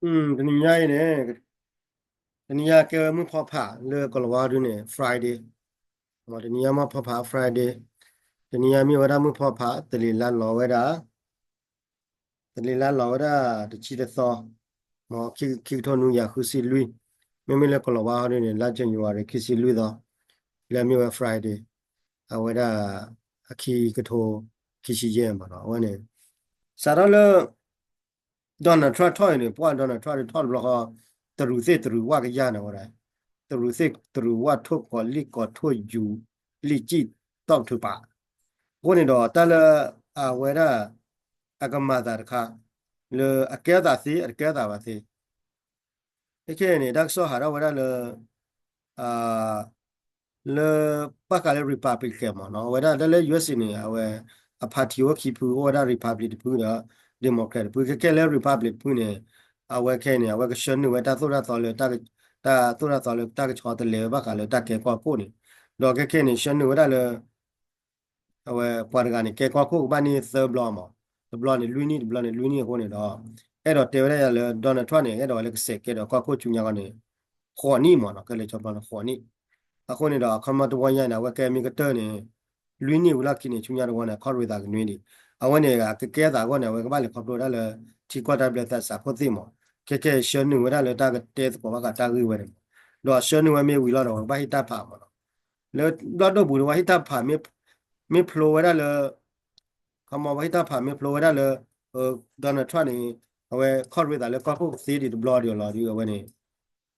တနံၤညါအံၤန့ၣ်, တနံၤညါကဲဝဲမုၢ်ဖီဖးလၢကီၤလၤဝါဒုန့ၣ် Friday, တနံၤညါမုၢ်ဖီဖး Friday, တနံၤညါမ့ၢ်ဝဲဒၣ်မုၢ်ဖီဖး တလံၤလါလီၤဝဲဒၣ် တလံၤလါလီၤဝဲဒၣ်တဆံတသီ, မ်ခံကထိနွံကယၤဃုဆံလွံၢ်, မ့မ့ၢ်လၢကီၤလၤဝါဒုန့ၣ် လါ January ခံဆံလွံၢ်သီ, လၢမ့ၢ်ဝဲ Friday, အဝဲဒၣ်အခံကထိခံဆံယဲၢ်မးနီၤ, အဝဲန့ၣ် စးထီၣ်လၢ Donald Trump ထီၣ်အံၤန့ၣ် ပှၤ Donald Trump ထီၣ်တဘျီဃီ, တရူးသ့ၣ်တရူးဝၣ်ကယၢ်န့ၣ်ဝဲဒၣ်, တရူးသ့ၣ်တရူးဝၣ်ထိၣ်ကီၤလံၣ်ကီၤထိၣ်ယူၤလံၣ်ကံၣ်တီၣ်ကထုးပာ်, အဃိန့ၣ်ဒီးတၢ်လၢ အဝဲဒၣ် အကမၤသးတခါ လၢအကဲထီၣ်သးသ့ အတကဲထီၣ်သးဘၣ်သ့ ခဲခဲအံၤန့ၣ် တၢ်ကစီၣ်ဟးထီၣ်ဝဲဒၣ်လၢ လၢဘၣ်ဃးလၢ Republican မ့ၢ်နီၤ, အဝဲဒၣ်တၢ်လၢ ယူအ့ၣ်စ့ၣ် န့ၣ် အဝဲ အ party အိၣ်ခံဖု အိၣ်ဝဲဒၣ် Republican တဖုဒီး Democrat တဖု, ခဲခဲလၢ Republican တဖုန့ၣ် အဝဲခဲအံၤန့ၣ် အဝဲကဆှၢနုာ်ဝဲတၢ်သိၣ်တၢ်သီလၢ တၢ်သိၣ်တၢ်သီလၢတၢ်ကဆီတလဲဝဲဘၣ်ဃးလၢတၢ်ကဲကီၢ်ခိၣ်န့ၣ်, ဒီးခဲခဲအံၤန့ၣ် ဆှၢနုာ်ဝဲဒၣ်လၢ အဝဲပှၤတဂၤန့ၣ် ကဲကီၢ်ခိၣ်ကဘၣ်န့ၢ်သၢဘျီမး, တဘျီန့ၣ်လွံၢ်နံၣ် တဘျီန့ၣ်လွံၢ်နံၣ်အဃိန့ၣ်ဒီး အဲၣ်ဒိးတဲဝဲဒၣ်ယၤလၢ Donald Trump န့ၣ် အဲၣ်ဒိးဝဲလၢကစဲးကဲဒီးကီၢ်ခိၣ်ဆူညါခီန့ၣ် ဃိးနံၣ်မးနီၤ, ကဲလၢကၠီပျီန့ၣ် ဃိးနံၣ်, အဃိန့ၣ်ဒီး အခီပညီတဝီညါန့ၣ် အဝဲကဲမ့ၢ်ကတၢၢ်န့ၣ် လွံၢ်နံၣ်ဝံၤလီၢ်ခံန့ၣ် ဆူညါတဝီန့ၣ် ခီၣ်ရ့သးကနွံဒံး, အဝဲန့ၣ် အကကဲအသးအဂီၢ်န့ၣ် အဝဲကဘၣ်လဲၤခီဖျိဒၣ်လၢ ထံကီၢ်တၢ်ဘျၢသဲစးခိၣ်သ့ၣ်မး, ခဲခဲဆှၢနုာ်ဝဲဒၣ်လၢတၢ်ကတဲသကိးဘၣ်ဃးတၢ်ဂ့ၢ်ဝဲန့ၣ်မး, ဒီးဆှၢနုာ်ဝဲမ့ၢ်ဝံၤလီၤဒီး အဝဲကဘၣ်ဟ့ၣ်တၢ်ဖးမးနီၤ လၢဘျီၣ်ဒိၣ်ပူၤဒီး ပှၤဟ့ၣ်တၢ်ဖး မ့ၢ်ဖျိဝဲဒၣ်လၢ ခီမီ ပှၤဟ့ၣ်တၢ်ဖး မ့ၢ်ဖျိဝဲဒၣ်လၢ Donald Trump န့ၣ် အဝဲခီၣ်ရ့သးလၢကီၢ်ခိၣ်သ့ဒံးတဘျီဒီးလီၤဒုး အဝဲန့ၣ်,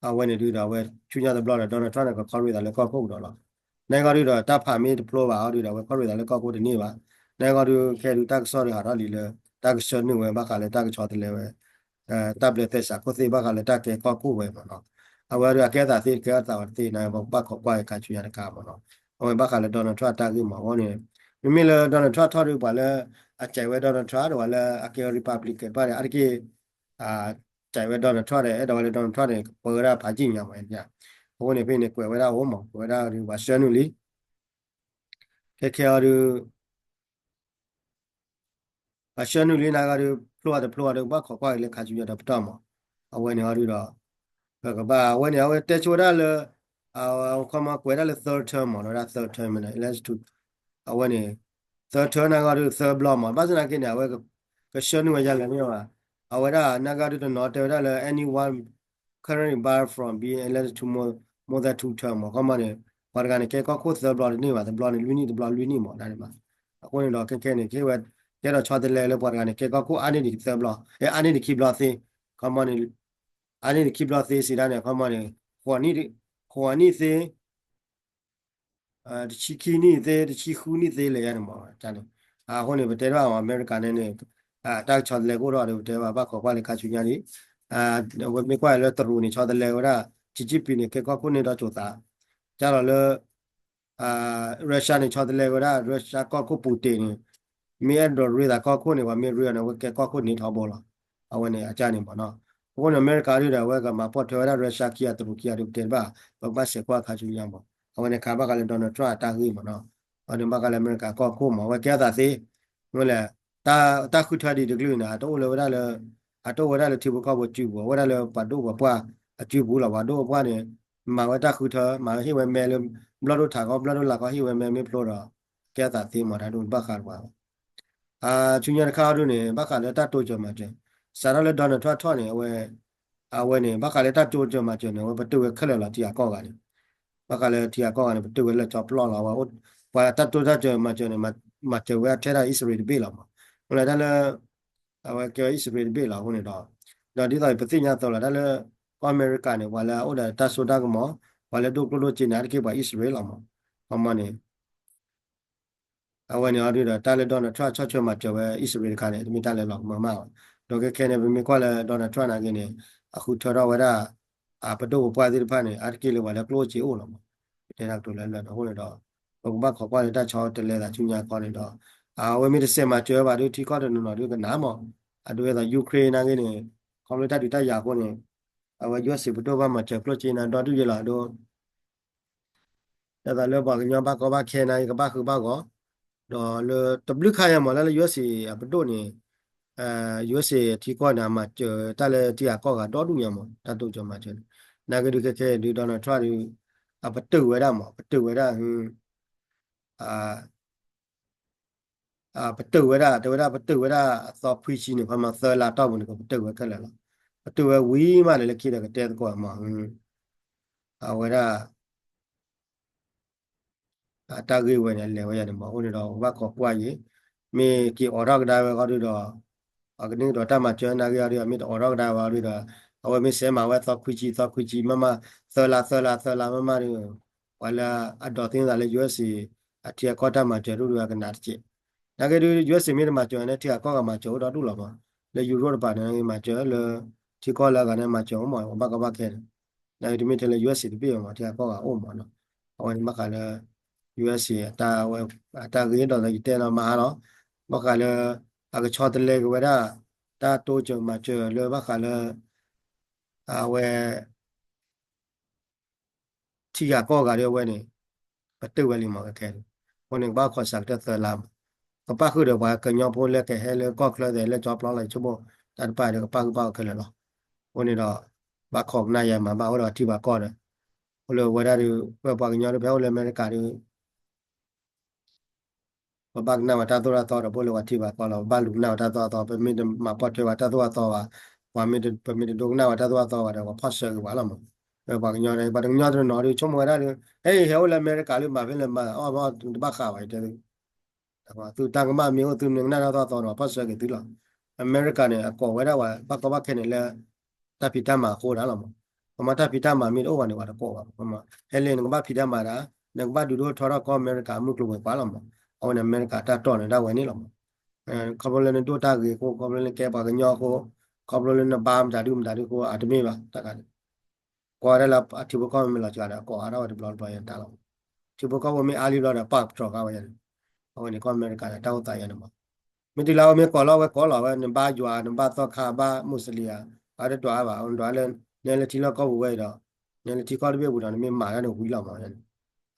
အဝဲန့ၣ်ဒုးဒီး အဝဲဆူညါတဘျီဒီး Donald Trump န့ၣ် ကခီၣ်ရ့သးလၢကီၢ်ခိၣ်ကဒီးလီၤ. နဂီၢ်ဒုးဒီး တၢ်ဖးမ့ၢ်တဖျိဘၣ်အီၤဒုးဒီး အဝဲခီၣ်ရ့သးလၢကီၢ်ခိၣ်တန့ၢ်ဘၣ်. နဂီၢ်ဒုး ခဲဒုးတၢ်ကစီၣ်ဒုးဟးထီၣ်လံလၢ တၢ်ကဆှၢနုာ်ဝဲဘၣ်ဃးလၢတၢ်ကဆီတလဲဝဲ တၢ်ဘျၢသဲစးခိၣ်သ့ၣ်ဘၣ်ဃးလၢတၢ်ကဲကီၢ်ခိၣ်ဝဲမးနီၤ. အဝဲဒုးအကဲအသးသ့ တကဲအသးဝဲတသ့ နဘၣ်ခိးကွၢ်ခါဆူညါတခါမးနီၤ. အဝဲဘၣ်ဃးလၢ Donald Trump အတၢ်ဂ့ၢ်မးအဃိန့ၣ်, မ့မ့ၢ်လၢ Donald Trump ထီၣ်ဒုးပှၤလၢ အစဲးဝဲ Donald Trump ဒ်ဝဲလၢအကဲ Republican တဖၣ်န့ၣ် အါတက့ၢ် စဲးဝဲ Donald Trump ဒီး အဲၣ်ဒိးဝဲလၢ Donald Trump န့ၣ် ကပၢဝဲဒၣ်ဖးကံၣ်ညါမး. အဃိန့ၣ် ဖဲန့ၣ် ကွဲးဝဲဒၣ်အိၣ်မး ကွဲးဝဲဒၣ်ဒုး ပှၤဆှၢနုာ်လံ ခဲခဲအီၤဒုး ပှၤဆှၢနုာ်လံနဂီၢ်ဒုး ဖျိအီၤတဖျိအီၤဒုး ဘၣ်ခိးကွၢ်က့ၤလၢခါဆူညါတပတီၢ်မး. အဝဲန့ၣ်အီၤဒုးဒီး ပကဘၣ် အဝဲန့ၣ် အဝဲတဲဆိဝဲဒၣ်လၢ ခီမီ ကွဲးဒၣ်လၢ third term မး လၢဝဲဒၣ် third term န့ၣ် election အဝဲန့ၣ် third term နဂီၢ်ဒုး သၢဘျီမး ဘၣ်ဆၣ်သနာ်က့န့ၣ် အဝဲကဆှၢနုာ်ဝဲယါလဲၣ်မ့ၢ်ဘၣ်. အဝဲဒၣ်နဂီၢ်ဒုးတနီၤတဲဝဲဒၣ်လၢ anyone currently barred from being elected to more, more than two term မး ခီမီန့ၣ် ပှၤတဂၤန့ၣ် ကဲကီၢ်ခိၣ်သၢဘျီတန့ၢ်ဘၣ် တဘျီန့ၣ်လွံၢ်နံၣ် တဘျီလွံၢ်နံၣ်မး ဒ်န့ၣ်ဘၣ်. အဃိန့ၣ်ဒီး ခဲခဲန့ၣ် ကဟ့ၣ်ဝဲ ကဲဒီးဆီတလဲလၢပှၤတဂၤန့ၣ် ကဲကီၢ်ခိၣ်အါန့ၢ်ဒံးသၢဘျီ အါန့ၢ်ဒံးခံဘျီသ့ ခီမီန့ၣ် အါန့ၢ်ဒံးခံဘျီသ့စံးဒ်န့ၣ် ခီမီန့ၣ် ဃိးနံၣ်သ့ တဆံခံနံၣ်သ့ တဆံဃုနံၣ်သ့လဲၣ်ယါန့ၣ်မး န့ၣ် အဃိန့ၣ် ပတဲဘၣ်အီၤ အမဲရကၤန့ၣ်န့ၣ် တၢ်ဆီတလဲကအိၣ်ထီၣ်ဒီး ပတဲဘၣ်ဘၣ်ခိးကွၢ်လၢခါဆူညါန့ၣ် ဝဲမ့ၢ်ကွၢ်လၢတရူးန့ၣ် ဆီတလဲဝဲဒၣ် Xi Jinping န့ၣ် ကဲကီၢ်ခိၣ်န့ၢ်ဒီးကၠိသး ကၢ်လီၤလၢ Russia န့ၣ် ဆီတလဲဝဲဒၣ် Russia ကီၢ်ခိၣ် Putin န့ၣ် မ့ၢ်အဲၣ်ဒိးရ့သးကီၢ်ခိၣ်န့ၣ် ပှၤမ့ၢ်ရ့အီၤန့ၣ် အဝဲကဲကီၢ်ခိၣ်န့ၢ်ထီဘိလီၤ. အဝဲန့ၣ်အကၢ်န့ၣ်မးနီၤ. အဃိန့ၣ် အမဲရကၤဒုးဒီး အဝဲကမၤပိာ်ထွဲဝဲဒၣ် Russia ခံဂၤတရူးခံဂၤဒုးပတဲတဘၣ် ပကဘၣ်စဲးကွၢ်ခါဆူညါမး. အဝဲန့ၣ်ခါဘၣ်ဃးလၢ Donald Trump အတၢ်ဂ့ၢ်မးနီၤ. အဝဲန့ၣ်ဘၣ်ဃးလၢအမဲရကၤကီၢ်ခိၣ်မး အဝဲကဲအသးသ့ မ့ၢ်လဲၣ် တၢ်ဃုထၢဒ်တကလုာ်န့ၣ် အတအိၣ်လၢဝဲဒၣ်လၢ အတအိၣ်ဝဲဒၣ်လၢထံဖိကီၢ်ဖိစုပူၤ အဝဲဒၣ်လၢပှၤဒိၣ်ပှၤပှၢ်အစုပူၤလီၤ. ပှၤဒိၣ်ပှၤပှၢ်န့ၣ် မၤဝဲတၢ်ဃုထၢ မၤဝဲဟ့ၣ်ဝဲမဲလၢ ဘျီၣ်ဒိၣ်ထးခီ ဘျီၣ်ဒိၣ်လးခီ ဟ့ၣ်ဝဲမဲမ့ၢ်ဖျိဒီး ကဲအသးသ့မး တၢ်ဒိၣ်ဘၣ်ဃးတပှၤ ဆူညါတခါအီၤဒုးန့ၣ် ဘၣ်ဃးလၢတၢ်တိစၢၤမၤစၢၤ စးထီၣ်လၢ Donald Trump ထီၣ်န့ၣ် အဝဲ အဝဲန့ၣ် ဘၣ်ဃးလၢတၢ်တိစၢၤမၤစၢၤန့ၣ် အဝဲပတုာ်ဝဲခဲလၢာ်လီၤ ထံဂၤကီၢ်ဂၤန့ၣ် ဘၣ်ဃးလၢထံဂၤကီၢ်ဂၤန့ၣ် ပတုာ်ဝဲလၢကၠီပျီလီၤ အဝဲ ပှၤတၢ်တိတၢ်စၢၤမၤစၢၤန့ၣ် မၤစၢၤဝဲအထဲဒၣ် အံၣ်စရ့လးတဘ့ၣ်လီၤမး မ့ၢ်လၢတၢ်လၢ အဝဲကဲဝဲအံၣ်စရ့လးတဘ့ၣ်လီၤ အဃိန့ၣ်ဒီး ဒီးဒ်သိးပသ့ၣ်ညါအသိးလီၤ တၢ်လၢ ကီၢ်အမဲရကၤန့ၣ် ပှၤလၢအအိၣ်ဒီးတၢ်စိတၢ်ကမီၤ ပှၤလၢဒိၣ်ကျိၣ်ဒိၣ်စ့န့ၣ် အါတက့ၢ်ပှၤအံၣ်စရ့လးလီၤမး ခီမီန့ၣ် အဝဲန့ၣ်အီၤဒုးဒီး တၢ်လၢ Donald Trump ဆီၣ်ထွဲမၤစၢၤဝဲအံၣ်စရ့လးတခါန့ၣ် တမ့ၢ်တၢ်လၢလီၤကမၢမးဘၣ်. ဒီးခဲခဲန့ၣ် ပမ့ၢ်ကွၢ်လၢ Donald Trump နာ်က့န့ၣ် အဃုထၢထီၣ်ဝဲဒၣ် ပဒိၣ်ပပှၢ်သ့ၣ်တဖၣ်န့ၣ် အါတက့ၢ်လၢပှၤလၢကျိၣ်စ့အိၣ်လီၤမး. ပတဲတၢ်ကတိၤလၢလၢာ်န့ၣ်အဃိန့ၣ်ဒီး ပကဘၣ်ခိးကွၢ်လၢတၢ်ဆီတလဲသးဆူညါခီန့ၣ်ဒီး အဝဲမ့ၢ်တစဲးမၤစၢၤဘၣ်ဒုး ထံကီၢ်တနီၤနီၤဒုးကနၣ်မး. အဒိဝဲသိး Ukraine နာ်က့န့ၣ် ခီဖျိတၢ်ဒုးတၢ်ယၤအဃိန့ၣ် အဝဲ ယူအက်စ် ပဒိၣ်ဘၣ်မၤစၢၤကျိၣ်စ့န့ၣ် ဒီဒူၣ်ယဲလီၤအဒိ ဒ်သိးလၢပှၤကညီဘၣ်ကီဘၣ်ခဲနာ်က့ ကဘၣ်ဃုဘၣ်ဂီၤ, ဒီးလၢတဘျုးခါယၤမး လၢလၢ ယူအက်စ် အပဒိၣ်န့ၣ် USA ထံကီၢ်န့ၣ် အမၤစၢၤတၢ်လၢထံဂၤကီၢ်ဂၤဒီဒူၣ်ညါမး တၢ်တိစၢၤမၤစၢၤန့ၣ်. နာ်က့ဒုးခဲခဲဒုး Donald Trump ဒုး အပတုာ်ဝဲဒၣ်မး ပတုာ်ဝဲဒၣ် ပတုာ်ဝဲဒၣ် တဲဝဲဒၣ် ပတုာ်ဝဲဒၣ်အသီခွံဆံန့ၣ် ခီမၤသၢလါတီၢ်ပူၤန့ၣ် ကပတုာ်ဝဲခဲလၢာ်လီၤ. ပတုာ်ဝဲဝံၤမးဒီးလၢခံဒီးကတဲသကိးမး အဝဲဒၣ် အတၢ်ဂ့ၢ်ဝဲန့ၣ် အလဲၤဝဲယၤန့ၣ်မး အဃိန့ၣ်ဒီး ပဘၣ်ခိးကွၢ်ယံၤ မ့ၢ်က့ၤအိးထီၣ်ကဒါဝဲဃီဒုးဒီး အကန့ၢ်ကဒီးတၢ်မၤစၢၤနာ်က့အီၤဒုး မ့ၢ်တအိးထီၣ်ကဒါဝဲအီၤဒုးဒီး အဝဲမ့ၢ်စဲးမၤဝဲသီခွံဆံ သီခွံဆံ မ့ၢ်မး သၢလါ သၢလါ သၢလါ မ့ၢ်မးဒုး ပှၤလၢအဒိးသ့ၣ်နီၣ်သးလၢ USA အထံအကီၢ်တၢ်မၤစၢၤဒုးဒီး အကနးတစဲး နာ်က့ဒုး USA မ့ၢ်တမၤစၢၤန့ၣ် ထံဂၤကီၢ်ဂၤမၤစၢၤအိၣ်ဒီဒူၣ်လီၤမး, လၢယူရိၣ်တပၤန့ၣ် မၤစၢၤလၢ ထံကီၢ်လၢအဂၤန့ၣ် မၤစၢၤအိၣ်မး ပဘၣ်ကီဘၣ်ခဲန့ၣ်, နာ်က့တမ့ၢ်ထဲလၢ USA တဘ့ၣ်မး ထံဂၤကီၢ်ဂၤအိၣ်မးနီၤ, အဝဲန့ၣ်ဘၣ်ဃးလၢ USA အတၢ်ဂ့ၢ်ဒီးယတဲနီၤမးဟါလီၤ, ဘၣ်ဃးလၢ အကဆီတလဲက့ၤဝဲဒၣ် တၢ်တိစၢၤမၤစၢၤလၢဘၣ်ဃးလၢ အဝဲ ထံဂၤကီၢ်ဂၤဒ်အဝဲန့ၣ် ပတုာ်ဝဲလံမးခဲခဲန့ၣ်, အဃိန့ၣ် ကဘၣ်ခိးစးကတၢၢ်သၢလါမး, ကပၣ်ဃုာ်ဒီးပှၤကညီဖိလၢကဟဲလၢကီၢ်ချၢသ့ၣ်လၢကၠီပျီလီၤ ဆိကမိၣ် တၢ်တပၣ်ဒီးကပၣ်ဃုာ်ဘၣ်အီၤခဲလၢာ်လီၤ, အဃိန့ၣ်ဒီး ဘၣ်ခိးကနၣ်ယၤမၤဘၣ်အိၣ်ဒီးထံပၤကီၢ်ဒီး, အိၣ်လၢဝဲဒၣ်ဒီး ပဝဲပှၤကညီဒီး ဖဲအိၣ်လၢအမဲရကၤဒီး ပဘၣ်ကနၣ်ဝဲတၢ်သိၣ်တၢ်သီဒီး ပအိၣ်လၢပှၤထံပၤကီၢ်လီၤ, ပဘၣ်လူၤကနၣ်ဝဲတၢ်သိၣ်တၢ်သီ, ပမ့ၢ်တမၤပိာ်ထွဲဝဲတၢ်သိၣ်တၢ်သီဘၣ်, ပှၤမ့ၢ်တ, ပမ့ၢ်တဒိကနၣ်ဝဲတၢ်သိၣ်တၢ်သီဘၣ်ဒီး ပှၤဖီၣ်ဆၢက့ၤပှၤလီၤမး, ပှၤကညီဒီး ပှၤတကညီတနီၤဒီး ဆိကမိၣ်ဝဲဒၣ်ဒီး ဟဲအံၤဟဲအိၣ်လၢအမဲရကၤလၢမၤဖဲလဲၣ်မၤ အီၣ်ဘၣ်တဘၣ်ဃးဘၣ် ယတဲ သုတၢ်ကမၣ်မ့ၢ်အိၣ် သုမ့ၢ်ကနၣ်တၢ်သိၣ်တၢ်သီန့ၣ် ပှၤဖီၣ်ဆၢက့ၤသုလီၤ, အမဲရကၤန့ၣ် အကိးဝဲဒၣ်ပှၤဘၣ်ကီဘၣ်ခဲန့ၣ်လၢ တၢ်ဖံးတၢ်မၤအဃိဒၣ်လီၤမး, ပမ့ၢ်တၢ်ဖံးတၢ်မၤမ့ၢ်တအိၣ်ဘၣ်န့ၣ် ပှၤတကိးဘၣ်, ဟဲလၢနကဘၣ်ဖံးတၢ်မၤဒၣ်, နကဘၣ်ဒုးဒိၣ်ထီၣ်ထီၣ်ကီၢ်အမဲရကၤအမုၢ်ကျိၤဝဲၤကွာ်လီၤမး, အဝဲန့ၣ်အမဲရကၤတၢ်တီၢ်န့ၣ်ဒၣ်ဝဲန့ၣ်လီၤမး, ခီဖျိလၢနဒိၣ်တၢ်ဂ့ၤအဃိ, ခီဖျိလၢနကဲပှၤကညီအဃိ, ခီဖျိလၢနဘါမတၤဒုမတၤဒုအဃိ အတမ့ၢ်ဘၣ်, တၢ်ခါန့ၣ် ကွၢ်ဒၣ်လၢအထံဖိကီၢ်ဖိမ့ၢ်လီၤစှၤဒီး အကိးအါထီၣ်ဝဲတဘျီတဘျီယတၢ်လီၤ, ထံဖိကီၢ်ဖိမ့ၢ်အါလံဘျီဒီး ပာ်ကတြီၤဃာ်ဝဲယၤန့ၣ်, အဝဲန့ၣ်ကီၢ်အမဲရကၤန့ၣ် တၢ်အိၣ်သးယၤန့ၣ်မး, မ့ၢ်တုၤလၢအဝဲမ့ၢ်ကိးလီၤ အဝဲကိးလီၤဝဲ နဘါယွၤ နဘါသီခါ ဘါမူးစလ့ၣ်ဧါ, အဝဲတဒွးဘၣ် အဝဲဒွးလၢ နဲလၢထံလီၢ်ကီၢ်ပူၤဝဲအံၤဒီး, နဲလၢထံကီၢ်တဘ့ၣ်ပူၤဒီး နမ့ၢ်မၤတၢ်န့ၣ်ဝံၤလီၤမး,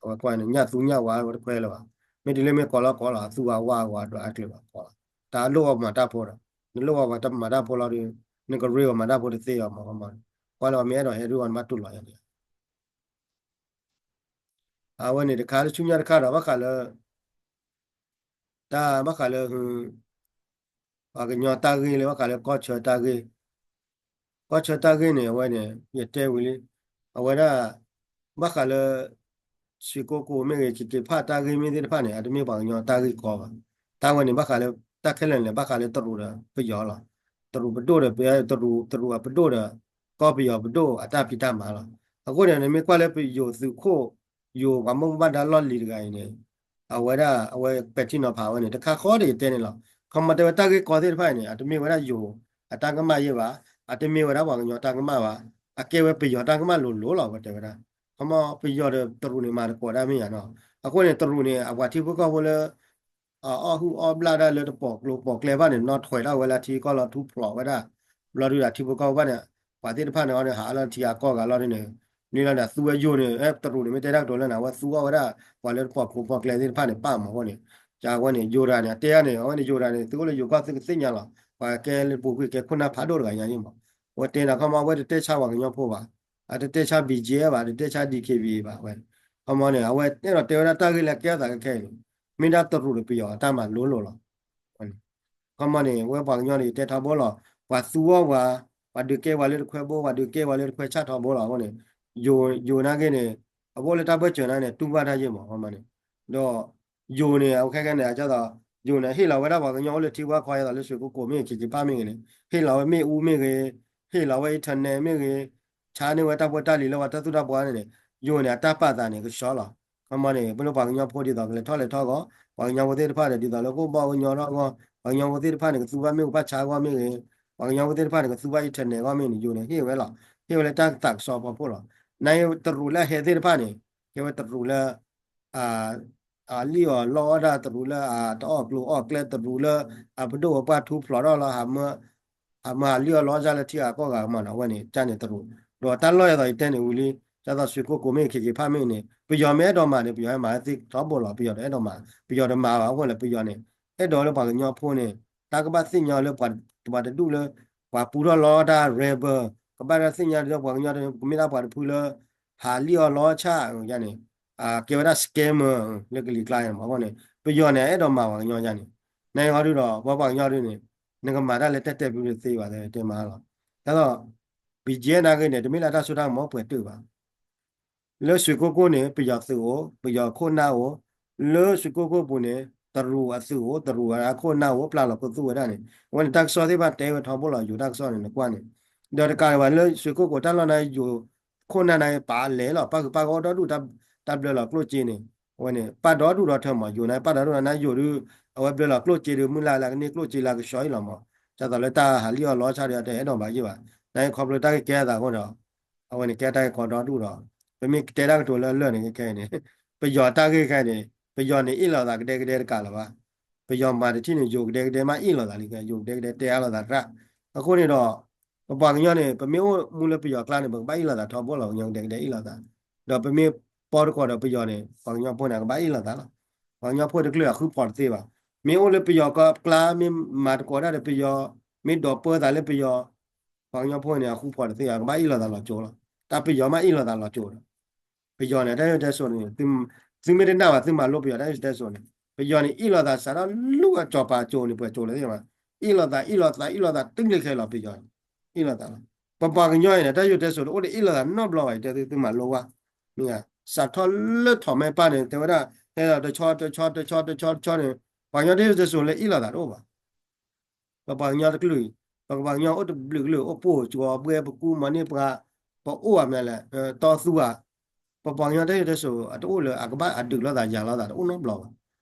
အဝဲကွၢ်န့ၣ် ညၣ်သူညၣ်ဝါဝဲတခွဲလၢၤဘၣ်, မ့ၢ်တုၤလၢမ့ၢ်ကိးလီၤကိးလီၤ အသူအဝါအဂီၤဒွးအကျဲဘၣ်ကိးလီၤ, တၢ်လိၣ်အီၤမၤတၢ်ဖိဒီး, နလိၣ်အီၤမၤတၢ်ဖိတသ့အီၤမး, ကွၢ်လၢအမ့ၢ်အဲၣ်ဒိးဟဲဒုးအီၤ နဘၣ်တူၢ်လိာ်ယၤန့ၣ် အဝဲန့ၣ်တခါလၢဆူညါတခါဒီး ဘၣ်ဃးလၢ တၢ်ဘၣ်ဃးလၢ ပှၤကညီတၢ်ဂ့ၢ်လၢဘၣ်ဃးလၢကီၢ်ဆၢတၢ်ဂ့ၢ်, ကီၢ်ဆၢတၢ်ဂ့ၢ်န့ၣ် အဝဲန့ၣ် ယတဲဝံၤလံ, အဝဲဒၣ် ဘၣ်ဃးလၢ ရွှေကုက္ကိုမ့ၢ်ဂ့ၤ ခ့ခ့ဖၣ်တၢ်ဂ့ၢ်မ့ၢ်သ့ၣ်တဖၣ်န့ၣ် အတမ့ၢ်ပှၤကညီတၢ်ဂ့ၢ်ကီဘၣ်, တၢ်ဝဲန့ၣ် ဘၣ်ဃးလၢ တၢ်ခဲလၢာ်န့ၣ် ဘၣ်ဃးလၢတရူးဒီးပယီၤလီၤ, တရူးပဒိၣ်ဒီး တရူး တရူးအပဒိၣ်ဒီး ကီၢ်ပယီၤပဒိၣ်အတၢ်ဖံးတၢ်မၤလီၤ, အဃိန့ၣ် နမ့ၢ်ကွၢ်လၢပယိၤသုးခိၣ် ယိၤပှၤမိၢ်ပၢ်ဒါလီၢ်လံၤတဂၤအံၤန့ၣ် အဝဲဒၣ် အဝဲပဲာ်ထံနီၤဖးဝဲန့ၣ် တခါဃီဒ်ယတဲန့ၣ်လီၤ, ခီမီတဲဝဲတၢ်ဂ့ၢ်ကီသ့ၣ်တဖၣ်အံၤန့ၣ် အတမ့ၢ်ဝဲဒၣ်ယိၤအတၢ်ကမၣ်ယဲဘၣ်, အတမ့ၢ်ဝဲဒၣ်ပှၤကညီတၢ်ကမၣ်ဘၣ်, အကဲဝဲပယီၤတၢ်ကမၣ်လိၤလိၤလီၤ ပတဲဝဲဒၣ်, ခီမီပယီၤဒီးတရူးန့ၣ် မၤတကိးဒၣ်မ့ၢ်ယၤနီၤ, အဃိန့ၣ် တရူးန့ၣ် အပှၤထံဖိကီၢ်ဖိလၢ အအီၣ်ဟုၣ်အီၣ်ဘျၣ်ဒၣ်လၢတပိာ်ကျိၤပိာ်ကျဲဘၣ်န့ၣ် နီၣ်ထွဲးဒၣ်ဝဲလၢထံကီၢ်လီၤထူဖျိးဝဲဒၣ်, ဘျီဒုးဒီးထံဖိကီၢ်ဖိဘၣ်န့ၣ် ပှၤသ့ၣ်တဖၣ်န့ၣ်အီၤန့ၣ် ဟးလၢထံဂၤကီၢ်ဂၤလီၤဒ်န့ၣ်, န့ၣ်လီၤဒီးသူဝဲယိၤန့ၣ် တရူးန့ၣ် မ့ၢ်တဲတၢ်ကတိၤလၢန့ၣ် အဝဲသူအီၣ်ဝဲဒၣ် ပှၤလၢတပိာ်ကျိၤပိာ်ကျဲသ့ၣ်တဖၣ်န့ၣ် ပၣ်မးအဃိန့ၣ်, ကဝဲန့ၣ် ယိၤဒၣ်န့ၣ် အတဲအါန့ၣ် အဝဲန့ၣ်ယိၤဒၣ်န့ၣ် သုအိၣ်လၢယိၤကီၢ်သုကသ့ၣ်ညါလီၤ, ပှၤကဲလၢပူၤကွံာ်ကဲခိၣ်နၢ်ဖးဒိၣ်တဂၤညါန့ၣ်မး, အဝဲတဲန့ၣ် ခီမီအဝဲတတဲဆါပှၤကညီဖိဘၣ်, အတတဲဆါ BGF ဘၣ် တတဲဆါ DKBA ဘၣ်ဝဲ, ခီမီန့ၣ် အဝဲအဲၣ်ဒိးတဲဝဲဒၣ်တၢ်ဂ့ၢ်လၢကဲထီၣ်သးခဲခဲအံၤန့ၣ် မ့ၢ်ဒၣ်တရူးဒီးပယီၤအတၢ်မၤလိၤလိၤလီၤ ခီမီန့ၣ် ဝဲပှၤကညီန့ၣ် ယတဲထီဘိလီၤ, ပှၤသူအီၣ်ပှၤ, ပှၤဒုးကဲပှၤလၢတခွဲဘိ ပှၤဒုးကဲပှၤလၢတခွဲဆၣ်ထီဘိလီၤအဃိန့ၣ်, ယိၤနာ်က့န့ၣ် အဘိလၢတၢ်ဘၢၣ်စၢၤနာ်က့န့ၣ် တူၢ်ဘၣ်တၢ်ယ့ၢ်မး ခီမီန့ၣ်, ဒီး ယိၤန့ၣ် အခဲခဲန့ၣ် အကသိး ယိၤန့ၣ် ဟ့ၣ်လီၤဝဲဒၣ်ပှၤကညီအိၣ်လၢထံဝဲခီယသိးလၢ ရွှေကုက္ကို မ့ၢ်ဂ့ၤ ခ့ခ့ဖၣ်မ့ၢ်ဂ့ၤန့ၣ် ဟ့ၣ်လီၤဝဲမ့ၣ်အူမ့ၢ်ဂ့ၤ, ဟ့ၣ်လီၤဝဲ internet မ့ၢ်ဂ့ၤ, ဆါန့ၢ်ဝဲတၢ်ဖိတၢ်လံၤလၢပှၤတၢ်သူၣ်တၢ်ပှၢ်န့ၣ်န့ၣ်, ယိၤန့ၣ် အတၢ်ပာ်သးန့ၣ် ကဆှီလီၤ. ခီမီန့ၣ် ပလၢပှၤကညီဖိဒ်သိးကလဲၤထီၣ်လဲၤထီၣ်အဂီၢ်, ပှၤကညီဖိသ့ၣ်တဖၣ်န့ၣ် ဒ်သိးလၢကအိၣ်ဘၣ်အိၣ်ညီထီၣ်အဂီၢ်, ပှၤကညီဖိသ့ၣ်တဖၣ်န့ၣ် ကသူဘၣ်မ့ၣ်အူဘၣ်ဆါအဂီၢ်မ့ၢ်ဂ့ၤ, ပှၤကညီဖိသ့ၣ်တဖၣ်န့ၣ် ကသူဘၣ် internet အဂီၢ်မ့ၢ်ဂ့ၤန့ၣ် ယိၤန့ၣ် ဟ့ၣ်ဝဲလီၤ. ဟ့ၣ်ဝဲလၢတၢ်သးကဆှီဖီခိၣ်လီၤ. နာ်က့တရူးလၢအဟဲသ့ၣ်တဖၣ်န့ၣ် ကဲဝဲတရူးလၢ အလံၣ်အီၣ်လီအီၣ်ဒၣ်တရူးလၢအတအီၣ်ကျိၤအီၣ်ကျဲတရူးလၢ အပဒိၣ်အပှၢ်ထူဖျိးထီၣ်လီၤ, ဟးမၢဟးလံၣ်အီၣ်လီအီၣ်ဒၣ်လၢထံဂၤကီၢ်ဂၤမးနီၤ အဝဲန့ၣ် ကန့ၣ်တရူး, ဒီးတၢ်လီၢ်အသိးယတဲန့ၣ်ဝံၤလံ, ဒ်သိး ရွှေကုက္ကို မ့ၢ်ဂ့ၤ ခ့ခ့ဖၣ်မ့ၢ်ဂ့ၤန့ၣ် ပယီၤမ့ၢ်အဲၣ်ဒိးမၤန့ၣ် ပယီၤဟဲမၤဝဲသ့ထီဘိလီၤ. ပယီၤတအဲၣ်ဒိးမၤ, ပယီၤတမၤဘၣ်အဃိန့ၣ် ပယီၤန့ၣ် အဲၣ်ဒိးလၢပှၤကညီဖိန့ၣ် တၢ်ကဘၣ်သ့ၣ်ညါလၢပှၤတဒူၣ်လၢ ပှၤပူထီၣ်လီတၢ် rebel ကဘၣ်တၢ်သ့ၣ်ညါဒီးပှၤကညီတကမ့ၢ်ဒၣ်ပှၤတဖုလၢ ဟးလံၣ်အီၣ်လီဆၣ်ယါန့ၣ် ကဲဝဲဒၣ် scammer လၢကလံၤကျါန့ၣ်မ့ၢ်အဃိန့ၣ် ပယီၤန့ၣ် အဲၣ်ဒိးမၤပှၤကညီယါန့ၣ် နဟီဒုဒီး ပှၤပှၤကညီဒုန့ၣ် နကမၤတၢ်လၢတဲတဲာ်ဖုတသ့ဘၣ် တဲမၤလီၤ. ဒ်သိး ဘံၣ်ကၠဲနာ်က့န့ၣ် တမ့ၢ်လၢတၢ်စိတၢ်ကမီၤပှဲၤတုာ်ဘၣ် လၢစွ့ၣ်ကိၣ်ကိၣ်န့ၣ် ပယီၤသုးအိၣ် ပယီၤခိၣ်နၢ်အိၣ်, လၢစွ့ၣ်ကိၣ်ကိၣ်ပူၤန့ၣ် တရူးအသုးအိၣ် တရူးအခိၣ်နၢ်အိၣ် ပျၢ်လီၤခိၣ်သူၣ်ဝဲဒၣ်န့ၣ် အဝဲန့ၣ်တၢ်ကစီၣ်သ့ၣ်တဖၣ်တဲဝဲထီဘိလီၤ ယိၤတၢ်ကစီၣ်န့ၣ် နကွၢ်န့ၣ် ဒီးတကးဒံးဘၣ်လၢစွ့ၣ်ကိၣ်ကိၣ်တၢ်လီၢ်န့ၣ် ယိၤခိၣ်နၢ်န့ၣ် ပာ်လဲၤလီၤ ပၣ်ဃုာ်ပၣ်ဂီၢ်အိၣ်ဒီဒူၣ် တၢ်ဘျၢလီၤကျိၣ်စ့န့ၣ် အဝဲန့ၣ် ပၣ်ဒီဒူၣ်ဒီထၢမး ယိၤန့ၣ် ပၣ်ဒီဒူၣ်ဒီနၢ်ယိၤဒု အဝဲဘျၢလီၤကျိၣ်စ့ဒု မုၢ်လၢ်လၢကန့ၢ်ကျိၣ်စ့လၢကဆှီအံၤလီၤမး ဒ်သိးလၢတၢ်ဟးလံၣ်အီၣ်လီဆၣ်ဒီး တအဲၣ်ဒိးဘၣ်ယံၣ်ဘၣ် နခီဖျိတၢ်ဂ့ၢ်ကဲအသးအဃိဒီး အဝဲန့ၣ်ကဲတၢ်ဂ့ၢ်ကီဒီဒူၣ်ဒီး ပမ့ၢ်တဲတၢ်ကတိၤလၢအလၢာ်န့ၣ် ခဲအံၤန့ၣ် ပယီၤတၢ်ဂ့ၢ်ခဲအံၤန့ၣ် ပယီၤန့ၣ်အ့ၣ်လိာ်သးကဒဲကဒဲတကးလၢၤဘၣ်. ပယီၤမၤတထံၣ်န့ၣ် ယိၤကဒဲကဒဲမးအ့ၣ်လိာ်သးလံ ယိၤကဒဲကဒဲတဲအါလိာ်သးတရၣ်. အဃိန့ၣ်ဒီး ပပှၤကညီန့ၣ် ပမ့ၢ်အိၣ်မူလၢပယီၤကျါန့ၣ် ပကဘၣ်အ့ၣ်လိာ်သးထီဘိလီၤ ပှၤကညီကဒဲကဒဲအ့ၣ်လိာ်သး ဒီးပမ့ၢ်ပီတကိးဒီးပယီၤန့ၣ် ပှၤကညီဖိန့ၣ် အကဘၣ်အ့ၣ်လိာ်သးလီၤ. ပှၤကညီဖိတကလုာ်အဃုဖီးတသ့ဘၣ်. မ့ၢ်အိၣ်လၢပယီၤကီၢ်ကျါ မ့ၢ်မၤတကိးတၢ်ဒီးပယီၤ မ့ၢ်ဒိးပၢသးလၢပယီၤ ပှၤကညီဖိန့ၣ် အဃုဖီးတသ့ဘၣ် အကဘၣ်အ့ၣ်လိာ်သးလီၤကၠိလီၤ. တၢ်ပယီၤမးအ့ၣ်လိာ်သးလီၤကၠိဒီး ပယီၤန့ၣ် တၢ်စံၣ်စိၤန့ၣ် သုမ့ၢ်တနာ်ဘၣ် သုမၤလိပယီၤတၢ်စံၣ်စိၤန့ၣ် ပယီၤန့ၣ် အ့ၣ်လိာ်သးစးထီၣ်လၢအကၠီၤပၤကၠိန့ၣ် ပှဲၤကၠိလၢသ့ၣ်မး အ့ၣ်လိာ်သး အ့ၣ်လိာ်သး အ့ၣ်လိာ်သး တုၤလံခဲလီၤ ပယီၤန့ၣ် အ့ၣ်လိာ်သးလီၤ. ပပှၤကညီအံၤန့ၣ် တၢ်စံၣ်စိၤတအိၣ်ဒီးအ့ၣ်လိာ်သးနီတဘျီဘၣ် ယတဲသု သုမၤလိကွၢ် မ့ၢ် စးထီၣ်လၢထီၣ်မဲာ်ပၢ်န့ၣ် တဲဝဲဒၣ် ဟဲလီၤတဆီတဆီတဆီတဆီတဆီန့ၣ် ပှၤကညီတၢ်စံၣ်စိၤလၢအ့ၣ်လိာ်သးတအိၣ်ဘၣ် ပပှၤကညီတကလုာ်အံၤ ပပှၤကညီအိၣ်တဘျုးကလုာ် အိၣ်ပိာ်ကၠီဘှဲပကူ မီၤန့ၢ်ပှၤ ပအိၣ်ဘၣ်မနုၤလဲၣ် တီသူဧါ ပပှၤကညီတၢ်စံၣ်စိၤအတအိၣ်လၢအကဘၣ်အဒုးလိာ်သးယၤလိာ်သးတအိၣ်နီတဘျီဘၣ်.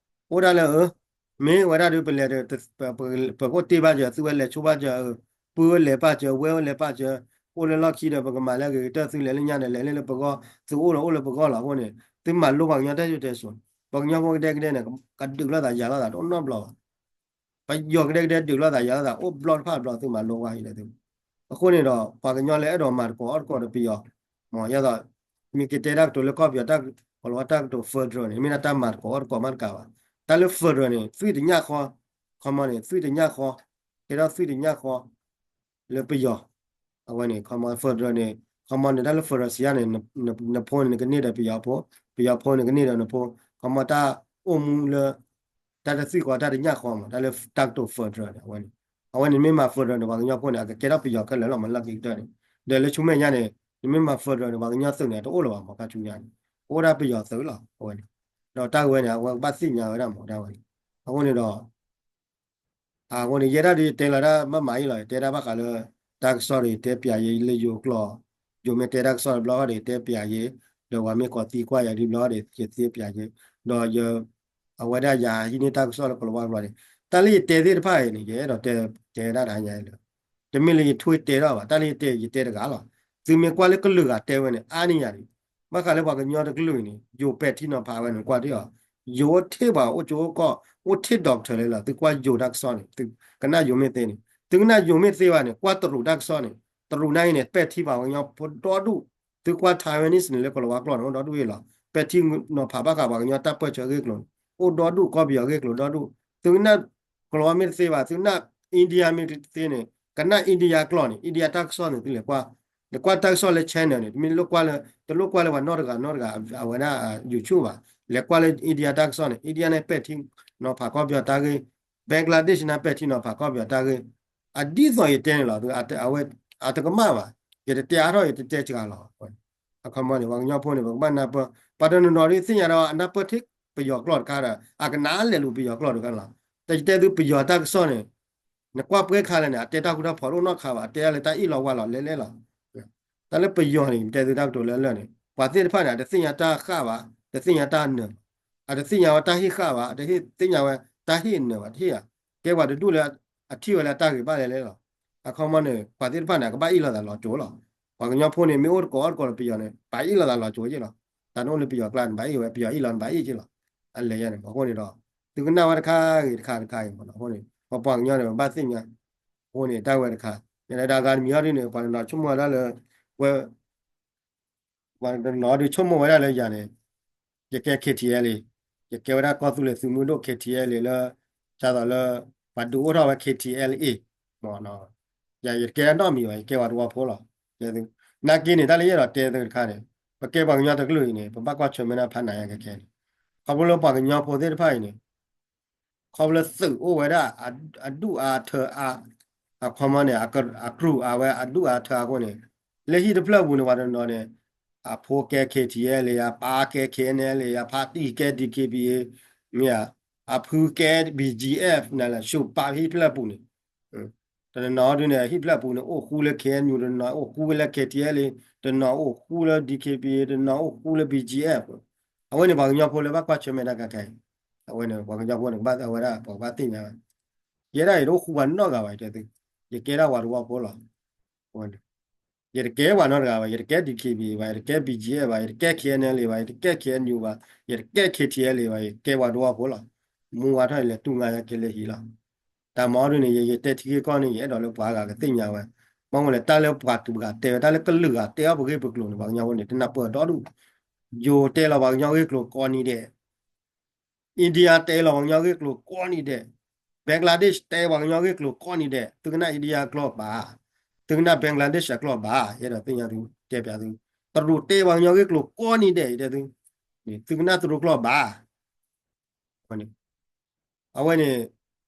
အိၣ်ဒၣ်လၢ မ့ၢ်ဝဲဒၣ်ဒီးပလဲၤ ပကအိၣ်တ့ၢ်ဘၣ်စၢၤ သုဝဲလဲၤဆိဘၣ်စၢၤ ပုၢ်ဝဲလဲၤပၣ်စၢၤ ဝဲၢ်ဝဲလဲၤပၣ်စၢၤ အိၣ်လၢလီၢ်ခံဒီး ပကမၤလၢအဂ့ၤကတၢၢ် သုလဲၤလၢညါဒီး လဲၤလၢလၢပဂီၢ် သုအိၣ်ဒီးအိၣ်လၢပဂီၢ်လီၤ. အဃိန့ၣ် သုမၤလိပှၤကညီတၢ်စံၣ်စိၤတဲစိၤန့ၣ် ပှၤကညီဖိကဒဲကဒဲန့ၣ် ကဒုးလိာ်သးယၤလိာ်သးတအိၣ်နီတဘျီဘၣ် ပယီၤကဒဲကဒဲဒုးလိာ်သးယၤလိာ်သးအိၣ်ဘျီတဖၣ်ဘျီ သုမၤလိကွၢ်အံၤလၢသု အဃိန့ၣ်ဒီး ပှၤကညီလၢအဲၣ်ဒိးမၤသကိးအီၣ်သကိးဒီးပယီၤ မ်ယသိး မ့ၢ်ကတဲတၢ်ကတိၤလၢကီၢ်ပယီၤ တၢ်ကလီၤဝါတၢ်ကတိၤ federal န့ၣ် မ့ၢ်ဒၣ်တၢ်မၤသကိးအီၣ်သကိးမးတကးဘၣ်. တၢ်လၢ federal န့ၣ် သွံၣ်တညၣ်ဃီ ခီမီန့ၣ် သွံၣ်တညၣ်ဃီ ကဲထီၣ်သွံၣ်တညၣ်ဃီ လၢပယီၤ အဝဲန့ၣ် ခီမီ federal န့ၣ် ခီမီန့ၣ် တၢ်လၢ federal စံးယါန့ၣ် နဖိန့ၣ် နကန့ၢ်ဒီးပယီၤဖိ ပယီၤဖိန့ၣ်ကန့ၢ်ဒီးနဖိ ခီမီတၢ်အိၣ်မူလၢ တၢ်တသွံၣ်ဃီတၢ်တညၣ်ဃီမး တၢ်လၢတၢ်ကတိၤ federal န့ၣ် အဝဲန့ၣ် အဝဲန့ၣ်မ့ၢ်မၤ federal န့ၣ် ပှၤကညီဖိန့ၣ် အကကဲထီၣ်ပယီၤခဲလၢာ်လီၤ မၤလၢခံကတၢၢ်န့ၣ် ဒီးလၢဆူမဲာ်ညါန့ၣ် နမ့ၢ်မၤ federal န့ၣ် ပှၤကညီသုးန့ၣ် တအိၣ်လၢၤဘၣ်မး ခါဆူညါန့ၣ် ကအိၣ်ဒၣ်ပယီၤသုးလီၤ အဝဲန့ၣ် ဒီးတၢ်ဝဲန့ၣ် အဝဲကဘၣ်သ့ၣ်ညါဝဲဒၣ်မး တၢ်ဝဲန့ၣ် အဃိန့ၣ်ဒီး အဃိန့ၣ် ယဲဒၣ်ဒီးယတဲလီၤတၢ်ဘၣ်မၤအံၤလီၤ ယတဲတၢ်ဘၣ်ဃးလၢ တၢ်ကစီၣ်ဒီးယတဲပျးယဲလၢယိၤကျိာ် ယိၤမ့ၢ်တဲတၢ်ကစီၣ်တဘျီဃီဒီးယတဲပျးယဲ ဒီးပှၤမ့ၢ်ကိးသံကွၢ်ယၤဒ်ဘျီဃီဒီး ယသ့ပျးယဲ ဒီးယ အဝဲဒၣ်ယၤဟံးန့ၢ်တၢ်ကစီၣ်လၢကလီၤဝါတဘျီန့ၣ် တၢ်လၢယတဲသ့ၣ်တဖၣ်အံၤန့ၣ် ယအဲၣ်ဒိးတဲ တဲဒၣ်တဟါညါအံၤလၢ တမ့ၢ်လၢယထွံၣ်တဲထီၣ်ဘၣ် တၢ်လၢယတဲ ယတဲတဂၤလီၤ သုမ့ၢ်ကွၢ်လၢကလုာ်ဂၤတဲဝဲန့ၣ် အါန့ၢ်ယၤဒံး ဘၣ်ဃးလၢပှၤကညီတကလုာ်အံၤန့ၣ် ယိၤပဲာ်ထံနီၤဖးဝဲန့ၣ် ကွၢ်ထံၣ်အီၤ ယိၤအိၣ်ထဲပှၤအိၣ်ကၠိအိၣ်ကီၢ် အိၣ်ထဲ doctor လဲၣ်လီၤ သုကွၢ်ယိၤတၢ်ကစီၣ်န့ၣ် သုကနၣ်ယိၤမ့ၢ်သ့န့ၣ် သုကနၣ်ယိၤမ့ၢ်သ့ဘၣ်န့ၣ် ကွၢ်တရူးတၢ်ကစီၣ်န့ၣ် တရူးနာ်အံၤန့ၣ် ပဲာ်ထံပှၤကညီဖိဒီဒူၣ် သုကွၢ် Taiwanese န့ၣ် လၢကလီၤဝါကျိာ်န့ၣ် အိၣ်ဒီဒူၣ်အံၤလီၤ ပဲာ်ထံနီၤဖးဘၣ်ဃးပှၤကညီတၢ်ပၢၢ်ဆၢအဂ့ၢ်အကျိၤန့ၣ် အိၣ်ဒီဒူၣ် ကီၢ်ပယီၤအဂ့ၢ်အကျိၤဒီဒူၣ် သုကနၣ် ကလီၤဝါမ့ၢ်တသ့ဘၣ် သုကနၣ် India မ့ၢ်တသ့န့ၣ် ကနၣ် India ကျိာ်န့ၣ် India တၢ်ကစီၣ်န့ၣ် သုလဲၤကွၢ် လဲၤကွၢ်တၢ်ကစီၣ်လၢ channel န့ၣ် တမ့ၢ်လိၣ်ကွၢ်လၢ တလိၣ်ကွၢ်လၢပှၤနီတဂၤနီတဂၤ အဝဲဒၣ် YouTube ဘၣ် လဲၤကွၢ်လၢ India တၢ်ကစီၣ်န့ၣ် India န့ၣ်ပဲာ်ထံနီၤဖးကီၢ်ပယီၤတၢ်ဂ့ၢ် Bangladesh န့ၣ်ပဲာ်ထံနီၤဖးကီၢ်ပယီၤတၢ်ဂ့ၢ် အဒ်သိးယတဲန့ၣ်လီၤ အဝဲ အတကမၣ်ဘၣ် ယတတဲအါထီၣ် ယတတဲစှၤလီၤ အခီမီန့ၣ် ပှၤကညီဖိန့ၣ် ပကဘၣ်နၢ်ပၢၢ် ပှၤတနီၤနီၤဒ်သ့ၣ်ညါဒီး အနၢ်ပၢၢ်ထဲပယီၤကျိာ်တခါဒီး အကနၣ်လဲၤလူၤပယီၤကျိာ်တခါလီၤ တၢ်ယတဲသုပယီၤတၢ်ကစီၣ်န့ၣ် နကွၢ်ပှဲၤခါလဲၣ်န့ၣ် အတဲတၢ်ဃူတၢ်ဖိးတအိၣ်နီတခါဘၣ် အတဲဒၣ်လၢတၢ်အ့ၣ်လိာ်ဝါလိာ်လဲၤလဲၤလီၤ တၢ်လၢပယီၤန့ၣ် ယတဲသုတၢ်ကတိၤလၢလၢာ်န့ၣ် ပှၤသ့ၣ်တဖၣ်န့ၣ် အတသ့ၣ်ညါတၢ်ဃၣ်ဘၣ် တသ့ၣ်ညါတၢ်နၢၤဘၣ် အတသ့ၣ်ညါဝဲတၢ်ဟ့ၣ်ဃၣ်ဘၣ် အတသ့ၣ်ညါဝဲတၢ်ဟ့ၣ်နၢၤဘၣ် တဟ့ၣ်ဧါ ကဲပှၤတဒူၣ်လၢ အထံၣ်ဝဲလၢတၢ်ဂ့ၤဘၣ်လဲၤလဲၤလီၤ အခီမီန့ၣ် ပှၤသ့ၣ်တဖၣ်န့ၣ် အကဘၣ်အ့ၣ်လိာ်သးလီၤကၠိလီၤ ပှၤကညီဖိန့ၣ် မ့ၢ်အိၣ်တကိးအီၣ်တကိးဒီးပယီၤန့ၣ် ပှၤအ့ၣ်လိာ်သးလီၤကၠိက့လီၤ တၢ်နအိၣ်လၢပယီၤကျါန့ၣ် ဘၣ်အ့ၣ်ဝဲ ပယီၤအ့ၣ်လိာ်န့ၣ် ဘၣ်အ့ၣ်က့လီၤ အလဲၤယါန့ၣ် အဃိန့ၣ်ဒီး သုကနၣ်ဝဲတခါဂ့ၤတခါတခါဂ့ၤမး အဃိန့ၣ် ပပှၤကညီန့ၣ် ပဘၣ်သ့ၣ်ညါ အဃိန့ၣ် တၢ်ဝဲတခါ ယဲဒၣ်ဂၤတမံၤအီၤဒ်န့ၣ် ပှၤတနီၤဆိကမိၣ်ဝဲဒၣ်လၢ ဝဲ ပှၤတနီၤဒုးဆိကမိၣ်ဝဲဒၣ်လၢယၤန့ၣ် ယကဲ K T L လံ ယကဲဝဲဒၣ်ကီၢ်သူလ့ၤသုးမုၢ်ဒိၣ် K T L လံလၢ ဒ်သိးလၢ ပှၤဒုးအိၣ်ထီၣ်ဝဲ K T L A ယၤ ယတကဲဒၣ်နီတမံၤဘၣ်, ယကဲပှၤတဝီဖိလီၤ. နာ်က့န့ၣ် တၢ်လၢယအဲၣ်ဒိးတဲသုတခါန့ၣ်, ပကဲပှၤကညီတကလုာ်အံၤန့ၣ် ပဘၣ်ကွၢ်ဆၢၣ်မဲာ်တၢ်ဖးနးယါခဲခဲန့ၣ်, ခီဖျိလၢပှၤကညီဖိသ့ၣ်တဖၣ်အံၤန့ၣ် ခီဖျိလၢသုးအိၣ်ဝဲဒၣ် အဒူၣ်အါထၢအါ, အခီမီန့ၣ် အကြူးအါဝဲ အဒူၣ်အါထၢအါအဃိန့ၣ်, လၢဟံၣ်တဖျၢၣ်ပူၤန့ၣ် ပှၤတနီၤန့ၣ် အဖိကဲ K T L လံ, အပၢ်ကဲ K N L လံ, အဖါတံၢ်ကဲ D K B A, မ့ၢ်ဧါ, အဖုကဲ B G F န့ၣ်လီၤ, ဆူပာ်ဟံၣ်ဖျၢၣ်ပူၤန့ၣ် တနီၤဒုန့ၣ် ဟံၣ်ဖျၢၣ်ပူၤန့ၣ် အိၣ်ဃူလၢ K N U, တနီၤအိၣ်ဃူလၢ K T L လံ, တနီၤအိၣ်ဃူလၢ D K B A, တနီၤအိၣ်ဃူလၢ B G F. အဝဲန့ၣ်ပှၤကညီဖိလၢဘၣ်ကွၢ်ဆၢၣ်မဲာ်တၢ်ခဲခဲအံၤ, အဝဲန့ၣ် ပှၤကညီဖိန့ၣ် ကဘၣ်ဝဲဒၣ် ပှၤကဘၣ်သ့ၣ်ညါဝဲ, ယဲဒၣ်အံၤတအိၣ်ဃူပှၤနီတဂၤဘၣ်, ယတဲသု, ယကဲဒၣ်ပှၤတဝီဖိလီၤ. ယတကဲပှၤနီတဂၤဘၣ်, ယတကဲ D K B A ဘၣ်, ယတကဲ B G F ဘၣ်, ယတကဲ K N L A ဘၣ်, ယတကဲ K N U ဘၣ်, ယတကဲ K T L A ဘၣ်, ယကဲပှၤတဝီဖိလီၤ. မူဝါထီၣ်ယလဲၤတူၢ်ငါယါက့ၤလၢဟံၣ်လီၤ. တၢ်မၤအီၤဒုန့ၣ် ယ ယတဲထံဂ့ၢ်ကီၢ်န့ၣ် ယအဲၣ်ဒိးလၢပှၤဂၤကသ့ၣ်ညါဝဲ, ဘၣ်မနုၤလဲၣ် တၢ်လၢပှၤတဂၤတဲဝဲ တၢ်လၢကလုာ်ဂၤတဲအီၣ်ပဂ့ၢ်ပကျိၤန့ၣ် ပှၤကညီဖိန့ၣ် တနၢ်ပၢၢ်ဒီဒူၣ်, ယိၤတဲလီၤပှၤကညီဂ့ၢ်ကျိၤကိးနံၤဒဲး India တဲလီၤပှၤကညီဂ့ၢ်ကျိၤကိးနံၤဒဲး, Bangladesh တဲပှၤကညီဂ့ၢ်ကျိၤကိးနံၤဒဲး, သုကနၣ် India အကျိာ်ဘၣ်, သုကနၣ် Bangladesh အကျိာ်ဘၣ်, ယအဲၣ်ဒိးသ့ၣ်ညါသု တဲပျးသု, တရူးတဲပှၤကညီဂ့ၢ်ကျိၤကိးနံၤဒဲး ယတဲသု, သုကနၣ်တရူးကျိာ်ဘၣ်. အဝဲန့ၣ်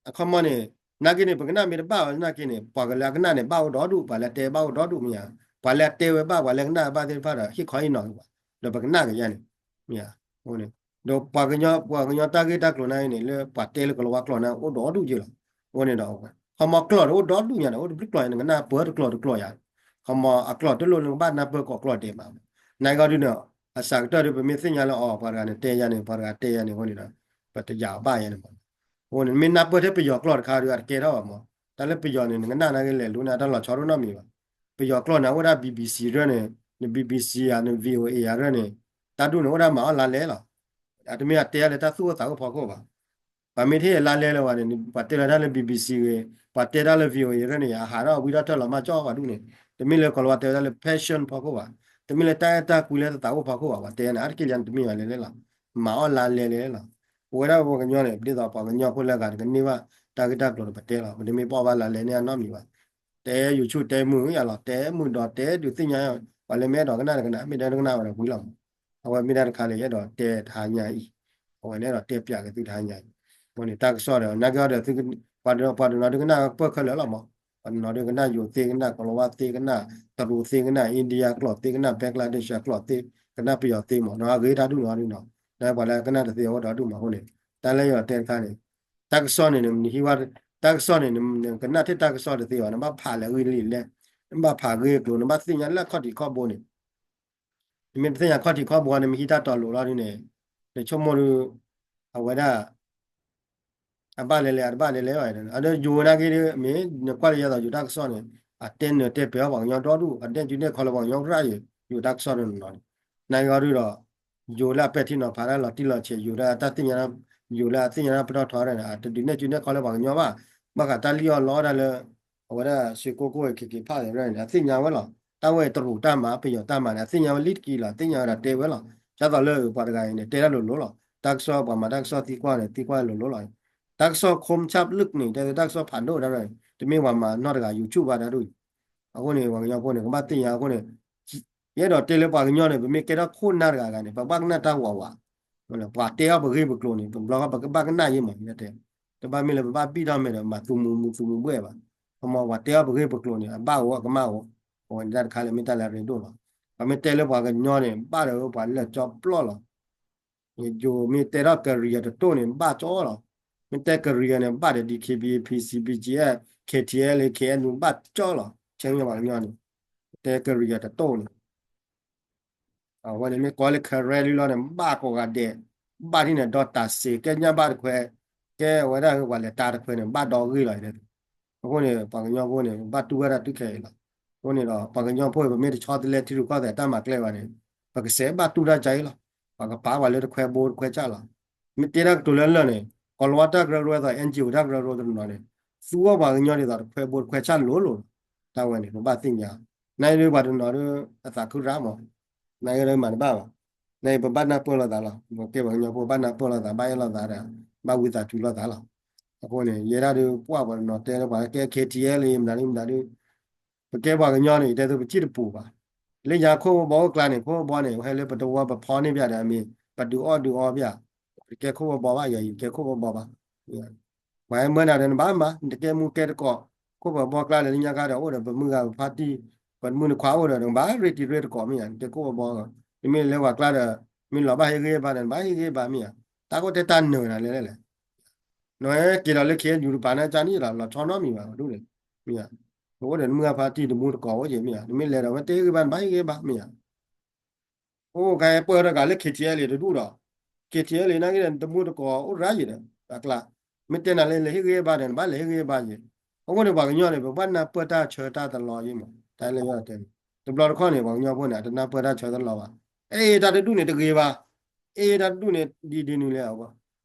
အခီမီန့ၣ် နာ်က့န့ၣ် ပကနၣ်မ့ၢ်တဘၣ်ဝဲနာ်က့န့ၣ် ပှၤကလၢအကနၣ်န့ၣ် ဘၣ်အိၣ်ဒီဒူၣ်, ပှၤလၢအတဲဘၣ်အိၣ်ဒီဒူၣ်မ့ၢ်ဧါ, ပှၤလၢအတဲဝဲဘၣ် ပှၤလၢအကနၣ်ဘၣ်သ့ၣ်တဖၣ်ဒီး ဟ့ၣ်ခီဟ့ၣ်နီၤက့ၤပှၤ, ဒီးပကနၣ်က့ၤယါန့ၣ် မ့ၢ်ဧါ, အဃိန့ၣ် ဒီးပှၤကညီ ပှၤကညီတၢ်ဂ့ၢ်တၢ်ကျိၤန့ၣ်န့ၣ် လၢပှၤတဲလၢကလီၤဝါကျိာ်န့ၣ် အိၣ်ဒီဒူၣ်ယဲလီၤ. အဃိန့ၣ်ဒီး ခီမီကျိာ်ဒီးအိၣ်ဒီဒူၣ်ညါန့ၣ် အိၣ်တဘျုးကျိာ်ညါ နကနၣ်ပၢတကျိာ်တကျိာ်ယါ, ခီမီအကျိာ်တလိၣ်လၢနကဘၣ်နၢ်ပၢၢ်ကိးကျိာ်ဒဲးမး, နာ်က့အီၤဒုန့ၣ် အစှၤကတၢၢ်ဒီး ပမ့ၢ်သ့ၣ်ညါလၢအီၤ ပှၤတဂၤန့ၣ်တဲယါန့ၣ် ပှၤတဂၤတဲယါန့ၣ်အဃိန့ၣ်ဒီး ပတယာ်အီၤဘၣ်ယါန့ၣ်မး, အဃိန့ၣ် မ့ၢ်နၢ်ပၢၢ်ထဲပယီၤကျိာ်တခါဒီး အတကဲထီၣ်ဘၣ်မး, တၢ်လၢပယီၤန့ၣ် နကနၣ်နာ်က့လဲၤလူန့ၣ် အတၢ်လီၤဆီဒိၣ်နီတမံၤဘၣ်, ပယီၤကျိာ်န့ၣ် အိၣ်ဒၣ် B B C ရၢၢ်န့ၣ်, န B B C ဧါ န V O A ဧါရၢၢ်န့ၣ်, တၢ်ဒူၣ်န့ၣ်အိၣ်ဒၣ်မၤအီၣ်လါလဲလီၤ. အတမ့ၢ်အတဲလၢတၢ်သူၣ်အိၣ်သးအိၣ်ဖီခိၣ်ဘၣ်. ပှၤမ့ၢ်ထဲအလါလဲလၢၤဘၣ်န့ၣ် ပှၤတဲလီၤတၢ်လၢ B B C ဂ့ၤ, ပှၤတဲတၢ်လၢ V O A ရၢၢ်န့ၣ် အဟးထီၣ်ဝံထီၣ်ထၢၣ်လီၤမၢ်ကၠီပှၤဒူၣ်န့ၣ်, တမ့ၢ်လၢကိလၤဝါတဲဝဲဒၣ်လၢ passion ဖီခိၣ်ဘၣ်, တမ့ၢ်လၢတၢ်အဲၣ်တၢ်ကွံလၢတသးအိၣ်ဖီခိၣ်ဘၣ်, ပှၤတဲန့ၣ် အါတက့ၢ်လၢတမ့ၢ်ဘၣ်လဲလၢလီၤ, မၤအီၣ်လါလဲလဲလီၤ. ပဝဲဒၣ်ပှၤကညီန့ၣ် ဒ်သိးပှၤကညီဖိလၢအဂၤန့ၣ် ကန့ၢ်ဘၣ်တၢ်ဂ့ၢ်တၢ်ကျိၤဒီးပတဲလီၤ, ပတမ့ၢ်ပအီၣ်ဘၣ်လါလဲန့ၢ်အနီတမံၤဘၣ်. တဲ YouTube တဲမုာ်ယါလီၤ, တဲမုာ်ဒီးတဲဒုးသ့ၣ်ညါ, ပှၤလၢမ့ၢ်အဲၣ်ဒိးကနၣ်တကနၣ်, မ့ၢ်တဲတကနၣ်ဝဲဒီးဝံၤလီၤမး. အဝဲမ့ၢ်ဒၣ်တခါလၢယအဲၣ်ဒိးတဲတဟါညါအံၤ, အဝဲန့ၣ်အဲၣ်ဒိးတဲပျးက့ၤသုတဟါညါအံၤ, အဃိန့ၣ် တၢ်ကစီၣ်ဒီး နာ်က့အီၤဒီး ပှၤတနီၤဒုးကနၣ်ပၢၢ်ခဲလၢာ်လီၤမး, ပှၤတနီၤဒုးကနၣ်ယိၤသ့ ကနၣ်ကိလၤဝါသ့ ကနၣ် တရူးသ့ ကနၣ် India ကျိာ်သ့ ကနၣ် Bangladesh ကျိာ်သ့ ကနၣ်ပယီၤသ့မး, ဒီးအဂ့ၤတၢ်ဒူၣ်နီၤဒုနီၤ, ဒီးပှၤလၢကနၣ်တသ့အဝဲဒီးဒူၣ်မးအဃိန့ၣ်, တၢ်လၢယအဲၣ်ဒိးတဲတခါန့ၣ်, တၢ်ကစီၣ်န့ၣ်န့ၣ် နဟံးဝဲ, တၢ်ကစီၣ်န့ၣ် နကနၣ်ထဲတၢ်ကစီၣ်တသ့ဘၣ်, နဘၣ်ဖးလၢအဂ့ၢ်လံလဲၣ်, နဘၣ်ဖးဂ့ၢ်ကျိၤ နဘၣ်သ့ၣ်ညါလၢအခီၣ်ထံးခီၣ်ဘိန့ၣ်, နမ့ၢ်တသ့ၣ်ညါခီၣ်ထံးခီၣ်ဘိန့ၣ် မ့ၢ်ဟံးတၢ်တီၤလိၤလီၤဒုန့ၣ်, နဆိကမိၣ်ဒုး, အဝဲဒၣ် အဘၣ်လဲၤလဲၤ အတဘၣ်လဲၤလဲၤဘၣ်, အဒီးယိၤနာ်က့ဒီး မ့ၢ်နကွၢ်လၢယဲသိးယိၤတၢ်ကစီၣ်န့ၣ်, အတဲနၢၤတဲပၢၤအီၣ်ပှၤကညီဒီဒူၣ်, အဒဲကၠူနဲၣ်ခီလၢပှၤကညီရၣ်ယဲ, ယိၤတၢ်ကစီၣ်န့ၣ်နီၤန့ၣ်, နာ်က့အီၤဒုဒီး, ယိၤလၢအပဲာ်ထံနီၤဖးတၢ်လီၤတံၢ်လီၤဆဲး, ယိၤလၢအတၢ်သ့ၣ်ညါ, ယိၤလၢအသ့ၣ်ညါတၢ်ပတီၢ်ထီန့ၣ် အတဒုးနဲၣ်ကၠူနဲၣ်ခီလၢပှၤကညီဘၣ်, ဘၣ်ဃးတၢ်လံၣ်အီၣ်လီအီၣ်တၢ်လၢ အဝဲဒၣ် ရွှေကုက္ကို အံၤ ခဲက့ၤဖးလဲၣ်န့ၣ် အသ့ၣ်ညါဝဲလီၤ. တၢ်ဝဲတရူးတၢ်မၤ ပယီၤတၢ်မၤန့ၣ် အသ့ၣ်ညါဝဲလံတက့ၢ်လီၤ. အသ့ၣ်ညါဝဲဒီးတဲဝဲလီၤ. ဒ်သိးလၢပှၤတဂၤအံၤန့ၣ် တဲတၢ်လိၤလိၤလီၤ. တၢ်ကစီၣ်ပှၤမၤတၢ်ကစီၣ်သံကွၢ်န့ၣ် သံကွၢ်လိၤလိၤလီၤ. တၢ်ကစီၣ် ခူမ်းချပ်လွတ် န့ၣ် တဲတၢ်ကစီၣ်ဖးဒိၣ်တၢ်ဒီး တမ့ၢ်ပှၤမၤနီတဂၤ YouTube ဘၣ်တၢ်ဒ်အံၤ. အဃိန့ၣ် ပှၤကညီဖိန့ၣ် ကဘၣ်သ့ၣ်ညါအဃိန့ၣ် ယအဲၣ်ဒိးတဲလၢပှၤကညီန့ၣ် ပမ့ၢ်ကဲထီၣ်ခိၣ်နၢ်တဂၤဂၤန့ၣ် ပဘၣ်ကနၣ်တၢ်ဝးဝး, ပှၤတဲအီၣ်ပဂ့ၢ်ပကျိၤန့ၣ် ပဘျီဃီပကဘၣ်ကနၣ်ယဲၢ်မး ယတဲ, တဘၣ်မ့ၢ်လၢပဘၣ်ဘံၣ်ထီၣ်မဲာ်ဒီး မၤသူၣ်မူမူသူၣ်မူဘှဲၣ်ဘၣ်. ခီမီ ပှၤတဲအီၣ်ပဂ့ၢ်ပကျိၤန့ၣ် အဘၣ်အိၣ်အကမၣ်အိၣ်, အဝဲန့ၣ်တၢ်တခါလၢမ့ၢ်တၢ်လၢအရ့ဒိၣ်လီၤ. ပှၤမ့ၢ်တဲလၢပှၤကညီန့ၣ် ဘၣ်ဒီးပှၤလၢာ်ကၠီပျီလီၤ. ယိၤမ့ၢ်တဲထီၣ် career တတိၢ်န့ၣ် ဘၣ်ကၠီလီၤ. မ့ၢ်တဲ career န့ၣ် ဘၣ်ဒီး DKBA PC BGF KTLA KNU ဘၣ်ကၠီလီၤ. ဆဲမ့ၢ်ပှၤကညီန့ၣ် တဲ career တတိၢ်န့ၣ် အဝဲန့ၣ်မ့ၢ်ကိးလၢ career လံလီၤန့ၣ် ဘၣ်ကိးဂၤဒဲး, ဘၣ်ဒ်န့ၣ်ဒီးတၢ်စ့ၢ်ကဲညၣ်ဘၣ်တခွဲး, ကဲဝဲဒၣ်ပှၤလဲၤတၢ်တခွဲးန့ၣ် ဘၣ်ဒီဂ့ၢ်လီၤ. အဃိန့ၣ် ပှၤကညီဖိန့ၣ် ဘၣ်တူၢ်ဝဲဒၣ်တုၤခဲအံၤလီၤ. အဃိန့ၣ်ဒီး ပှၤကညီဖိ ပမ့ၢ်တဆီတလဲထံရူၢ်ကီၢ်သဲးတၢ်မၤကျဲဘၣ်န့ၣ် ပကစဲးဘၣ်တူၢ်တၢ်ကါအံၤလီၤ. ပှၤကပာ်ပှၤလၢတခွဲးဘိတခွဲးဆၣ်လီၤ. မ့ၢ်တဲတၢ်ကတိၤလၢလၢာ်န့ၣ် ကီၤလၤဝါတၢ်ကရၢကရိအသိး NGO တၢ်ကရၢကရိတနီၤန့ၣ် သူအီၣ်ပှၤကညီဒ်သိးတခွဲးဘိတခွဲးဆၣ်လိၤလိၤလီၤ. တၢ်ဝဲန့ၣ် ပဘၣ်သ့ၣ်ညါ နာ်က့ဒီးပှၤတနီၤဒီး အသးခုရၣ်မး, နာ်က့ဒီးမၤတဘၣ်ဘၣ်. နာ်က့ပဘၣ်နၢ်ပၢၢ်လိာ်သးလီၤ. ပကဲပှၤကညီဖိ ဘၣ်နၢ်ပၢၢ်လိာ်သး ဘၣ်အဲၣ်လိာ်သးဒီး ဘၣ်ဝံသးစူၤလိာ်သးလီၤ. အဃိန့ၣ် ယဲဒၣ်ဒုး ပှၢ်ပှၤတနီၤတဲလၢပှၤကဲ ခ့ထံအဲလ်အ့ မတၤဒုမတၤဒု, ပကဲပှၤကညီန့ၣ် ယတဲသုပစံၣ်တပူၤဘၣ်. လၢညါခိၣ်ဘီအိၣ်ကျါန့ၣ် ခိၣ်ဘီန့ၣ် ဟဲလၢပတဝီပဖီန့ၢ်ဘၣ်ဒီး အမ့ၢ်ပဒုးအီၣ်ဒုးအီဘၣ်, ပတကဲခိၣ်ဘီဘီဘၣ်, ယဲယတကဲခိၣ်ဘီဘီဘၣ်. ပှၤဟဲမၢနၤဒီးနဘၣ်မၤ နတကဲမူကဲတကိး, ခိၣ်ဘီဘီကျါဒီး လၢညါခါဒီးအိၣ်ဒီး ပမုၢ်ဂၤပဖါတံၢ်, ပမုၢ်နခွါအိၣ်ဒီး နကဘၣ်ရ့တံၤရ့တကိးမ့ၢ်ဧါ, နကဲခိၣ်ဘီဘီ, နမ့ၢ်လဲၤဝဲကျါဒီး မ့ၢ်လီၤဘၣ်ဟ့ၣ်ဂံၢ်ဟ့ၣ်ဘါဒီး နဘၣ်ဟ့ၣ်ဂံၢ်ဟ့ၣ်ဘါမ့ၢ်ဧါ, တၢ်ကအိၣ်တဲတၢ်နၢၤနၤလဲၣ်လဲၣ်လဲၣ်. နဟဲက့ၤဒီးလၢ ခ့ၣ်အဲၣ်ယူၣ် တပၤန့ၣ် ကန့ၣ်လီၤ လီၤဆီနီတမံၤဘၣ် ပဒူၣ်န့ၣ်, မ့ၢ်ဧါ, ပအိၣ်ဒီးနမုၢ်ဂၤဖါတံၢ်တမူတကိးအိၣ်က့ၤမ့ၢ်ဧါ, နမ့ၢ်လဲၤဒီး မ့ၢ်တဟ့ၣ်ဂံၢ်ဟ့ၣ်ဘါ နဘၣ်ဟ့ၣ်ဂံၢ်ဟ့ၣ်ဘါမ့ၢ်ဧါ. အိၣ်ကဲပၢၢ်ထီၣ်ကးလၢ ခ့ၣ်ထံအဲလ်အ့ တဒူၣ်ဒီး, ခ့ၣ်ထံအဲလ်အ့ နာ်က့ဒီး တမူတကိးအိၣ်ရၣ်ယံၤဒီး အကျါ, မ့ၢ်တဲနၤလၢ လဲၤဟ့ၣ်ဂံၢ်ဟ့ၣ်ဘါဒီး နဘၣ်လဲၤဟ့ၣ်ဂံၢ်ဟ့ၣ်ဘါယံၤ. အဃိန့ၣ် ပှၤကညီန့ၣ် ပဘၣ်နၢ်ပၢၢ်တၢ်ဆၢတၢ်တလီၤအံၤမး, တၢ်လၢယတဲန့ၣ် တဘျီတခီၣ်န့ၣ် ပှၤကညီဖိန့ၣ် အတနၢ်ပၢၢ်တၢ်ဆၢတလီၤဘၣ်. အ့ တၢ်တဒူၣ်န့ၣ်တဂ့ၤဘၣ်, အ့ တၢ်တဒူၣ်န့ၣ် ဒ်ဒ်နုၤလဲၣ်အဂီၢ်,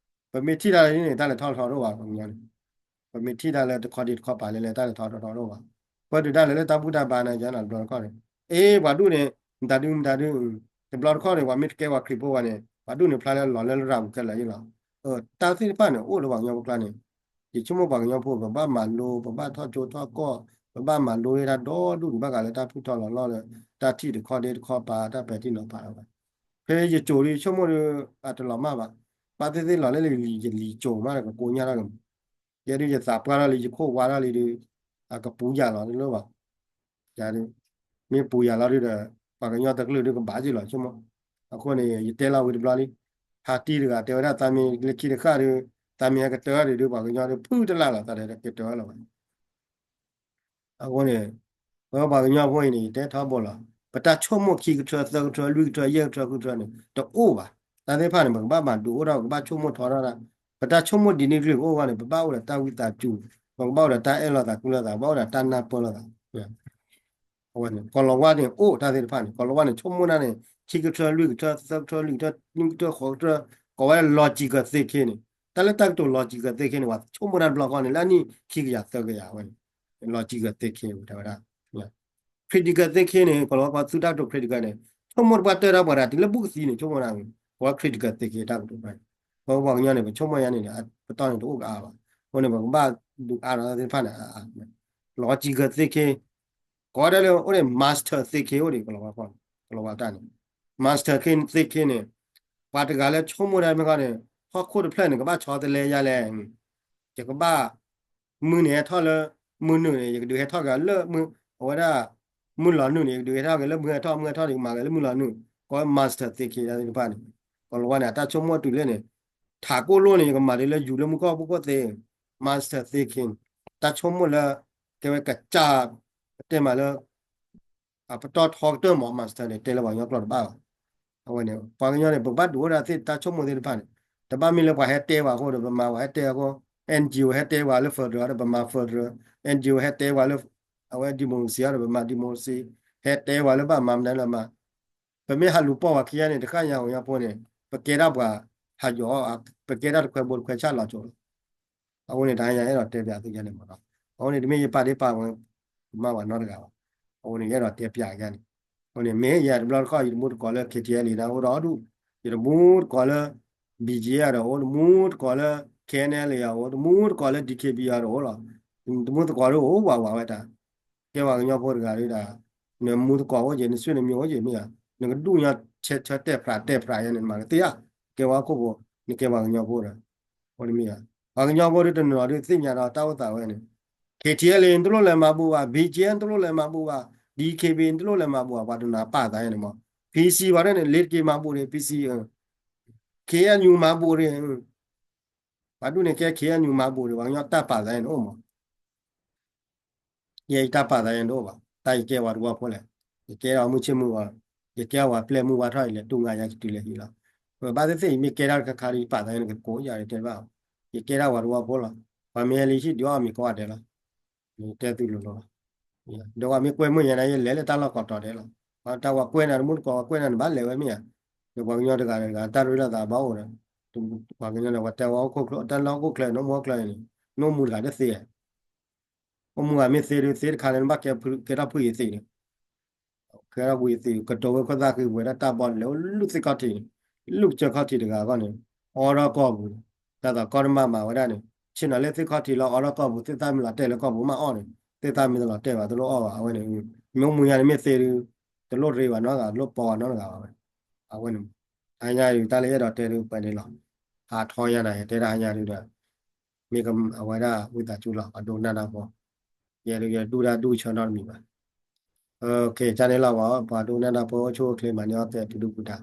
ပမ့ၢ်ထံၣ်တၢ်လၢန့ၣ် တၢ်လဲၤထီၣ်ထီတအိၣ်ဘၣ် ပှၤကညီန့ၣ် ပမ့ၢ်ထံၣ်တၢ်လၢတခီဒ့တခီပာ်လဲၣ်လဲၣ် တၢ်လဲၤထီၣ်ထီတအိၣ်ဘၣ်. ပၢၢ်တုၤတၢ်လဲၤလၢတၢ်ဘူၣ်တၢ်ဘါန့ၣ် ယနၤတဘျီတခီၣ်န့ၣ်, အ့ ပှၤဒူၣ်န့ၣ် မတၤဒုမတၤဒု, တဘျီတခီၣ်န့ၣ် ပှၤမ့ၢ်တကဲပှၤခရံာ်ဖိဘၣ်န့ၣ် ပှၤဒူၣ်န့ၣ်ဖျါလၢလီၤလၢလရာ်ပူၤခဲလၢာ်ယံၤလီၤ. တၢ်သ့ၣ်တဖၣ်န့ၣ် အိၣ်လၢပှၤကညီဖိကျါန့ၣ်, ယဆိကမိၣ်ပှၤကညီဖိ ပဘၣ်မၤလိ ပဘၣ်ထီၣ်ကၠိထီၣ်ကီၢ်, ပဘၣ်မၤလိတၢ်ဒီဒူၣ်ဒံးဘၣ်ဃးလၢတၢ်ဖုၣ်ထီၣ်လီၤလီၢ်လၢ တၢ်ထံၣ်တခီဒ့တခီပာ် တၢ်ပဲာ်ထံနီၤဖးလီၤဘၣ်. ဖဲယကိၤဒီး ယဆိကမိၣ်ဒီး အတလီၤမၢ်ဘၣ်. ဘၣ်သ့ၣ်သ့ၣ်လီၤလၢယလံၤကိၤမး ကကိညၢ်ထီၣ်ကမး, ယဲဒုးယသးပှၢ်ထီၣ်လံ ယခိၣ်ဝါထီၣ်လံဒီး အကပူၤယၤလီၤတလၢဘၣ်. ယၤဒုး မ့ၢ်ပူၤယၤလီၤဒုးဒီး ပှၤကညီတကလုာ်ဒုးကဘၣ်က့ၤလီၤ ဆိကမိၣ်. အဃိန့ၣ် ယတဲလီၤဝံၤတဘျီလံ, ဖါတံၢ်တဂၤတဲဝဲဒၣ် သးမ့ၢ်လၢခံတဃၣ်ဒီး သးမ့ၢ်ဟဲကတၢၢ်ဒုးဒီး ပှၤကညီဒုးဖုတလၢ်လီၤ သးဒီးကတၢၢ်လီၤဘၣ်. အဃိန့ၣ် ပဝဲပှၤကညီဖိအံၤန့ၣ် ယတဲထီဘိလီၤ. ပတၢ်ဆိကမိၣ်ခံကထၢ သၢကထၢ လွံၢ်ကထၢ ယဲၢ်ကထၢ ဃုကထၢန့ၣ် တအိၣ်ဘၣ်. တၢ်သ့ၣ်တဖၣ်န့ၣ် ပကဘၣ်မၤဒုးအိၣ်ထီၣ် ပကဘၣ်ဆိကမိၣ်ထီထီၣ်ဒၣ်. ပတၢ်ဆိကမိၣ်ဒ်န့ၣ်ကလုာ်ကအိၣ်အဂီၢ်န့ၣ် ပဘၣ်အိၣ်ဒီးတၢ်ဝံသးစူၤ, ပကဘၣ်အိၣ်ဒီးတၢ်အဲၣ်လိာ်သးကွံလိာ်သး, ပဘၣ်အိၣ်ဒီးတၢ်နၢ်ပၢၢ်လိာ်သး. အဝဲန့ၣ် ကီၤလၤဝါန့ၣ် အိၣ်တၢ်သ့ၣ်တဖၣ်န့ၣ် ကီၤလၤဝါန့ၣ် ဆိကမိၣ်တၢ်န့ၣ် ခံကထၢ လွံၢ်ကထၢ သၢကထၢ လွံၢ်ကထၢ နွံကထၢ ဃိးကထၢ, ကိးဝဲ logical thinking န့ၣ်, တၢ်လၢတၢ်ကတိၤ logical thinking န့ၣ် ပှၤဆိကမိၣ်တၢ်တဘျီဃီန့ၣ် လၢအနံၣ်ခံကယၤသၢကယၤဝဲန့ၣ် logical thinking တဲဝဲဒၣ် critical thinking န့ၣ် ကီၤလၤဝါပှၤသူတၢ်ကတိၤ critical န့ၣ် ဆိကမိၣ်တပှၢ်တၢၢ်တၢ်ပှၤဒၣ်တုၤလၢဘူၣ်ကသံန့ၣ် ဆိကမိၣ်တၢ်န့ၣ် ပှၤ critical thinking တၢ်ကတိၤန့ၣ်, ပဝဲပှၤကညီန့ၣ် ပဆိကမိၣ်ယါန့ၣ်ဒီး ပတီၢ်န့ၣ်တအိၣ်ကအါဘၣ်. အဃိန့ၣ် ပကဘၣ်ဒုးအါဒီးတၢ်သ့ၣ်တဖၣ်န့ၣ် logical thinking ကိးဝဲဒၣ်လၢအိၣ်န့ၣ် master thinking အိၣ်ဒံး ကီၤလၤဝါတၢ်န့ၣ် master thinking န့ၣ် ပှၤတဂၤလၢဆိကမိၣ်တၢ်မ့ၢ်ခီန့ၣ် ဟီၣ်ခိၣ်တဖျၢၣ်န့ၣ် ကဘၣ်ဆီတလဲယါလဲၣ်, ယကဘၣ် မုၢ်န့ၣ်ဟဲထီၣ်လၢ မုၢ်နုာ်န့ၣ် ယကဒုးဟဲထီၣ်က့ၤလၢမုၢ် အဝဲဒၣ် မုၢ်လီၤနုာ်န့ၣ် ယကဒုးဟဲထီၣ်က့ၤလၢမုၢ်ဟဲထီၣ် မုၢ်ဟဲထီၣ်န့ၣ် ယကမၤက့ၤလၢမုၢ်လီၤနုာ်, ကိးဝဲ master thinking တၢ်သ့ၣ်တဖၣ်န့ၣ် ကီၤလၤဝါန့ၣ် အတၢ်ဆိကမိၣ်တုၤလၢန့ၣ် ထးကိၣ်လိၣ်န့ၣ် ယကမၤဒ်လၢယူၤလၢမူခိၣ်ဖိခိၣ်သ့ master thinking တၢ်ဆိကမိၣ်လၢ ကဲဝဲကစၢ် တဲမးလၢ အပတီၢ်ထီကတၢၢ်မး master န့ၣ် တဲလၢပှၤကညီကျိာ်တဘၣ်ဘၣ်. အဝဲန့ၣ် ပှၤကညီန့ၣ် ပကဘၣ်ဒုးအိၣ်ဒီးသ့ၣ်တၢ်ဆိကမိၣ်သ့ၣ်တဖၣ်န့ၣ် တဘၣ်မ့ၢ်လၢပှၤဟဲတဲပှၤအဃိဒီး ပမၤပှၤဟဲတဲအဃိ, NGO ဟဲတဲပှၤလၢ federal ဒီးပမၤ federal, NGO ဟဲတဲပှၤလၢ အဝဲ democracy ဒီး ပမၤ democracy, ဟဲတဲပှၤလၢဘၣ်မၤမနုၤလၢမၤ ပမ့ၢ်ဟးလူၤပိာ်ပှၤခံဂၤန့ၣ် တဃၣ်ညါပှၤကညီဖိန့ၣ် ပကဲဒၣ်ပှၤဟးယီၤအီၤ, ပကဲဒၣ်တခွဲဘိတခွဲဆၣ်လီၤကၠိလီၤ. အဃိန့ၣ် တဟါညါအဲၣ်ဒိးတဲပၠးသုယါန့ၣ်မးနီၤ. အဃိန့ၣ် တမ့ၢ်ယပာ်ဒ့ၣ်ပာ်ဝဲ ကမၣ်ပှၤနီတဂၤဘၣ်. အဃိန့ၣ် ယအဲၣ်ဒိးတဲပၠးယါန့ၣ်, အဃိန့ၣ် မ့ၢ်ယတဘျီတခီၣ် ယတမူတကိးလၢ ခ့ၣ်ထံၣ်အဲလ်အ့ နအိၣ်ဒီဒူၣ်, ယတမူတကိးလၢ BGF ဒီးအိၣ်, တမူတကိးလၢ KNLA အအိၣ်, တမူတကိးလၢ DKBA ဒီးအိၣ်လီၤ. တမူတကိးဒီးအိၣ်ဝးဝးဝဲတၢ် ကဲပှၤကညီဖိတဂၤဒီး နမူတကိးအိၣ်က့ၤ နဆွေနမျိုးအိၣ်က့ၤမ့ၢ်ဧါ, နကဒူၣ်ညါဆဲဆဲတဲာ်ဖြးတဲာ်ဖြးယါန့ၣ် နမၤကသ့ဧါ, ကဲဝဲခိၣ်ဖိ, နကဲပှၤကညီဖိဒီး, အိၣ်တမ့ၢ်ဧါ, ပှၤကညီဖိဒီးတနီၤဒီးသ့ၣ်ညါဒီးတၢ်အိၣ်သးဝဲန့ၣ်, KTLA နတလိၣ်လဲၤမၤဘူးဘၣ်, BGF နတလိၣ်လဲၤမၤဘူးဘၣ်, DKBA နတလိၣ်လဲၤမၤဘူးဘၣ်, ပှၤတနီၤပာ်သးယါန့ၣ်မး, PC ပှၤဒ်န့ၣ် လ့တက့ၤမၤဘူးန့ၣ် PC, KNU မၤဘူးန့ၣ်, ပှၤဒူၣ်န့ၣ်ကဲ KNU မၤဘူးန့ၣ် ပှၤကညီတၢ်ပာ်သးယါန့ၣ်အိၣ်မး ယဲယတၢ်ပာ်သးယါန့ၣ်တအိၣ်ဘၣ်, တၢ်ယကဲဝဲတဝီဖိလဲၣ်, ယကဲဒၣ်မုၢ်ဆ့ၣ်မုၢ်ဂီၤ, ယကဲဝဲပျဲၢ်မုၢ်ဝါထီၣ် ယလဲၤတူၢ်ငါယၤကတုၤလဲၤဟံးလီၤ, ဘၣ်သ့ၣ်သ့ၣ် ယမ့ၢ်ကဲဒၣ်တခါခါဒီး ယပာ်သးယါန့ၣ် ကကိးယၤဒီးတဲဘၣ်, ယကဲဒၣ်ဝဲတဝီဖိလီၤ, ပှၤမ့ၢ်ဟဲလံဟံၣ်ဒုးအီၣ်မ့ၤကိးဂၤဒဲးလီၤ, ယတဲသုလိၤလိၤလီၤ, ဒီးပှၤမ့ၢ်ကွဲမုာ်ယါန့ၣ် ယလဲၤလၢတၢ်လီၢ်ကိးတီၤဒဲးလီၤ, တၢ်ဝဲကွဲနၤတမူတကိး ဝဲကွဲနၤန့ၣ် ဘၣ်လဲၤဝဲမ့ၢ်ဧါ, ဒီးပှၤကညီတဂၤဒီးတဂၤ တၢ်ရ့လိာ်သးဘၣ်အိၣ်ဒီး, ပှၤကညီန့ၣ် ပှၤတဲဝဲဟီၣ်ခိၣ်ချၢ တၢ်လၢဟီၣ်ခိၣ်ချၢ နအိၣ်မူဟီၣ်ချၢန့ၣ်, နအိၣ်မူတဂၤတသ့ဧါ အိၣ်မူဂၤမ့ၢ်သ့ဒီး သ့တခါန့ၣ် နဘၣ်ကဲထီၣ်ဖုၣ်အံၤသ့န့ၣ်, ကဲထီၣ်ဖုၣ်အံၤသ့ ကတိၤဝဲခိၣ်သၣ်ဃံပှဲၤဒၣ်တၢ်ဘီလဲၤအိၣ်လုၢ်သ့ၣ်ခီၣ်ထံးန့ၣ်, လုၢ်ကစၢၢ်ခီၣ်ထံးတဂၤအဂီၢ်န့ၣ်, အီထီၣ်ကီၢ်ပူၤန့ၣ်, တၢ်သးကီၢ်တမၢ်မၤဝဲဒၣ်န့ၣ်, ဆ့ၣ်နီၤလၢသ့ၣ်ခီၣ်ထံးလီၤ အီထီၣ်ကီၢ်ပူၤ သ့ၣ်သၣ်မ့ၢ်လီၤတဲာ်လၢကီၢ်ပူၤမးအီၣ်န့ၣ် သ့ၣ်သၣ်မ့ၢ်တလီၤတဲာ်ဘၣ် တလိၣ်အီၣ်ဘၣ် အဝဲန့ၣ် မ့ၢ်မူညါန့ၣ်မ့ၢ်သ့ဒုး တလိၣ်ရ့ဘၣ်နီတဂၤ တလိၣ်ပီဘၣ်နီတဂၤဘၣ်ဝဲ အဝဲန့ၣ် ဟါညါဒုး တၢ်လၢအဲၣ်ဒိးတဲဒုးပှဲၤန့ၣ်လီၤ ဟးထီညါနၤ ယတဲဒၣ်ဟါညါဒုးဒီး မ့ၢ်အဝဲဒၣ်ဝံသးစူၤလီၤ ပှၤဒိကနၣ်တၢ်ဖိ ယဲဒုးယဒူၣ်တၢ်ဒူၣ်ဆၢနီတမံၤဘၣ် ကန့ၣ်လီၤ ပှၤဒိကနၣ်တၢ်ဖိအိၣ်ဆူၣ်အိၣ်ချ့မၤန့ၢ်အီၣ်သဲးတဒူၣ်ပူၤတၢ်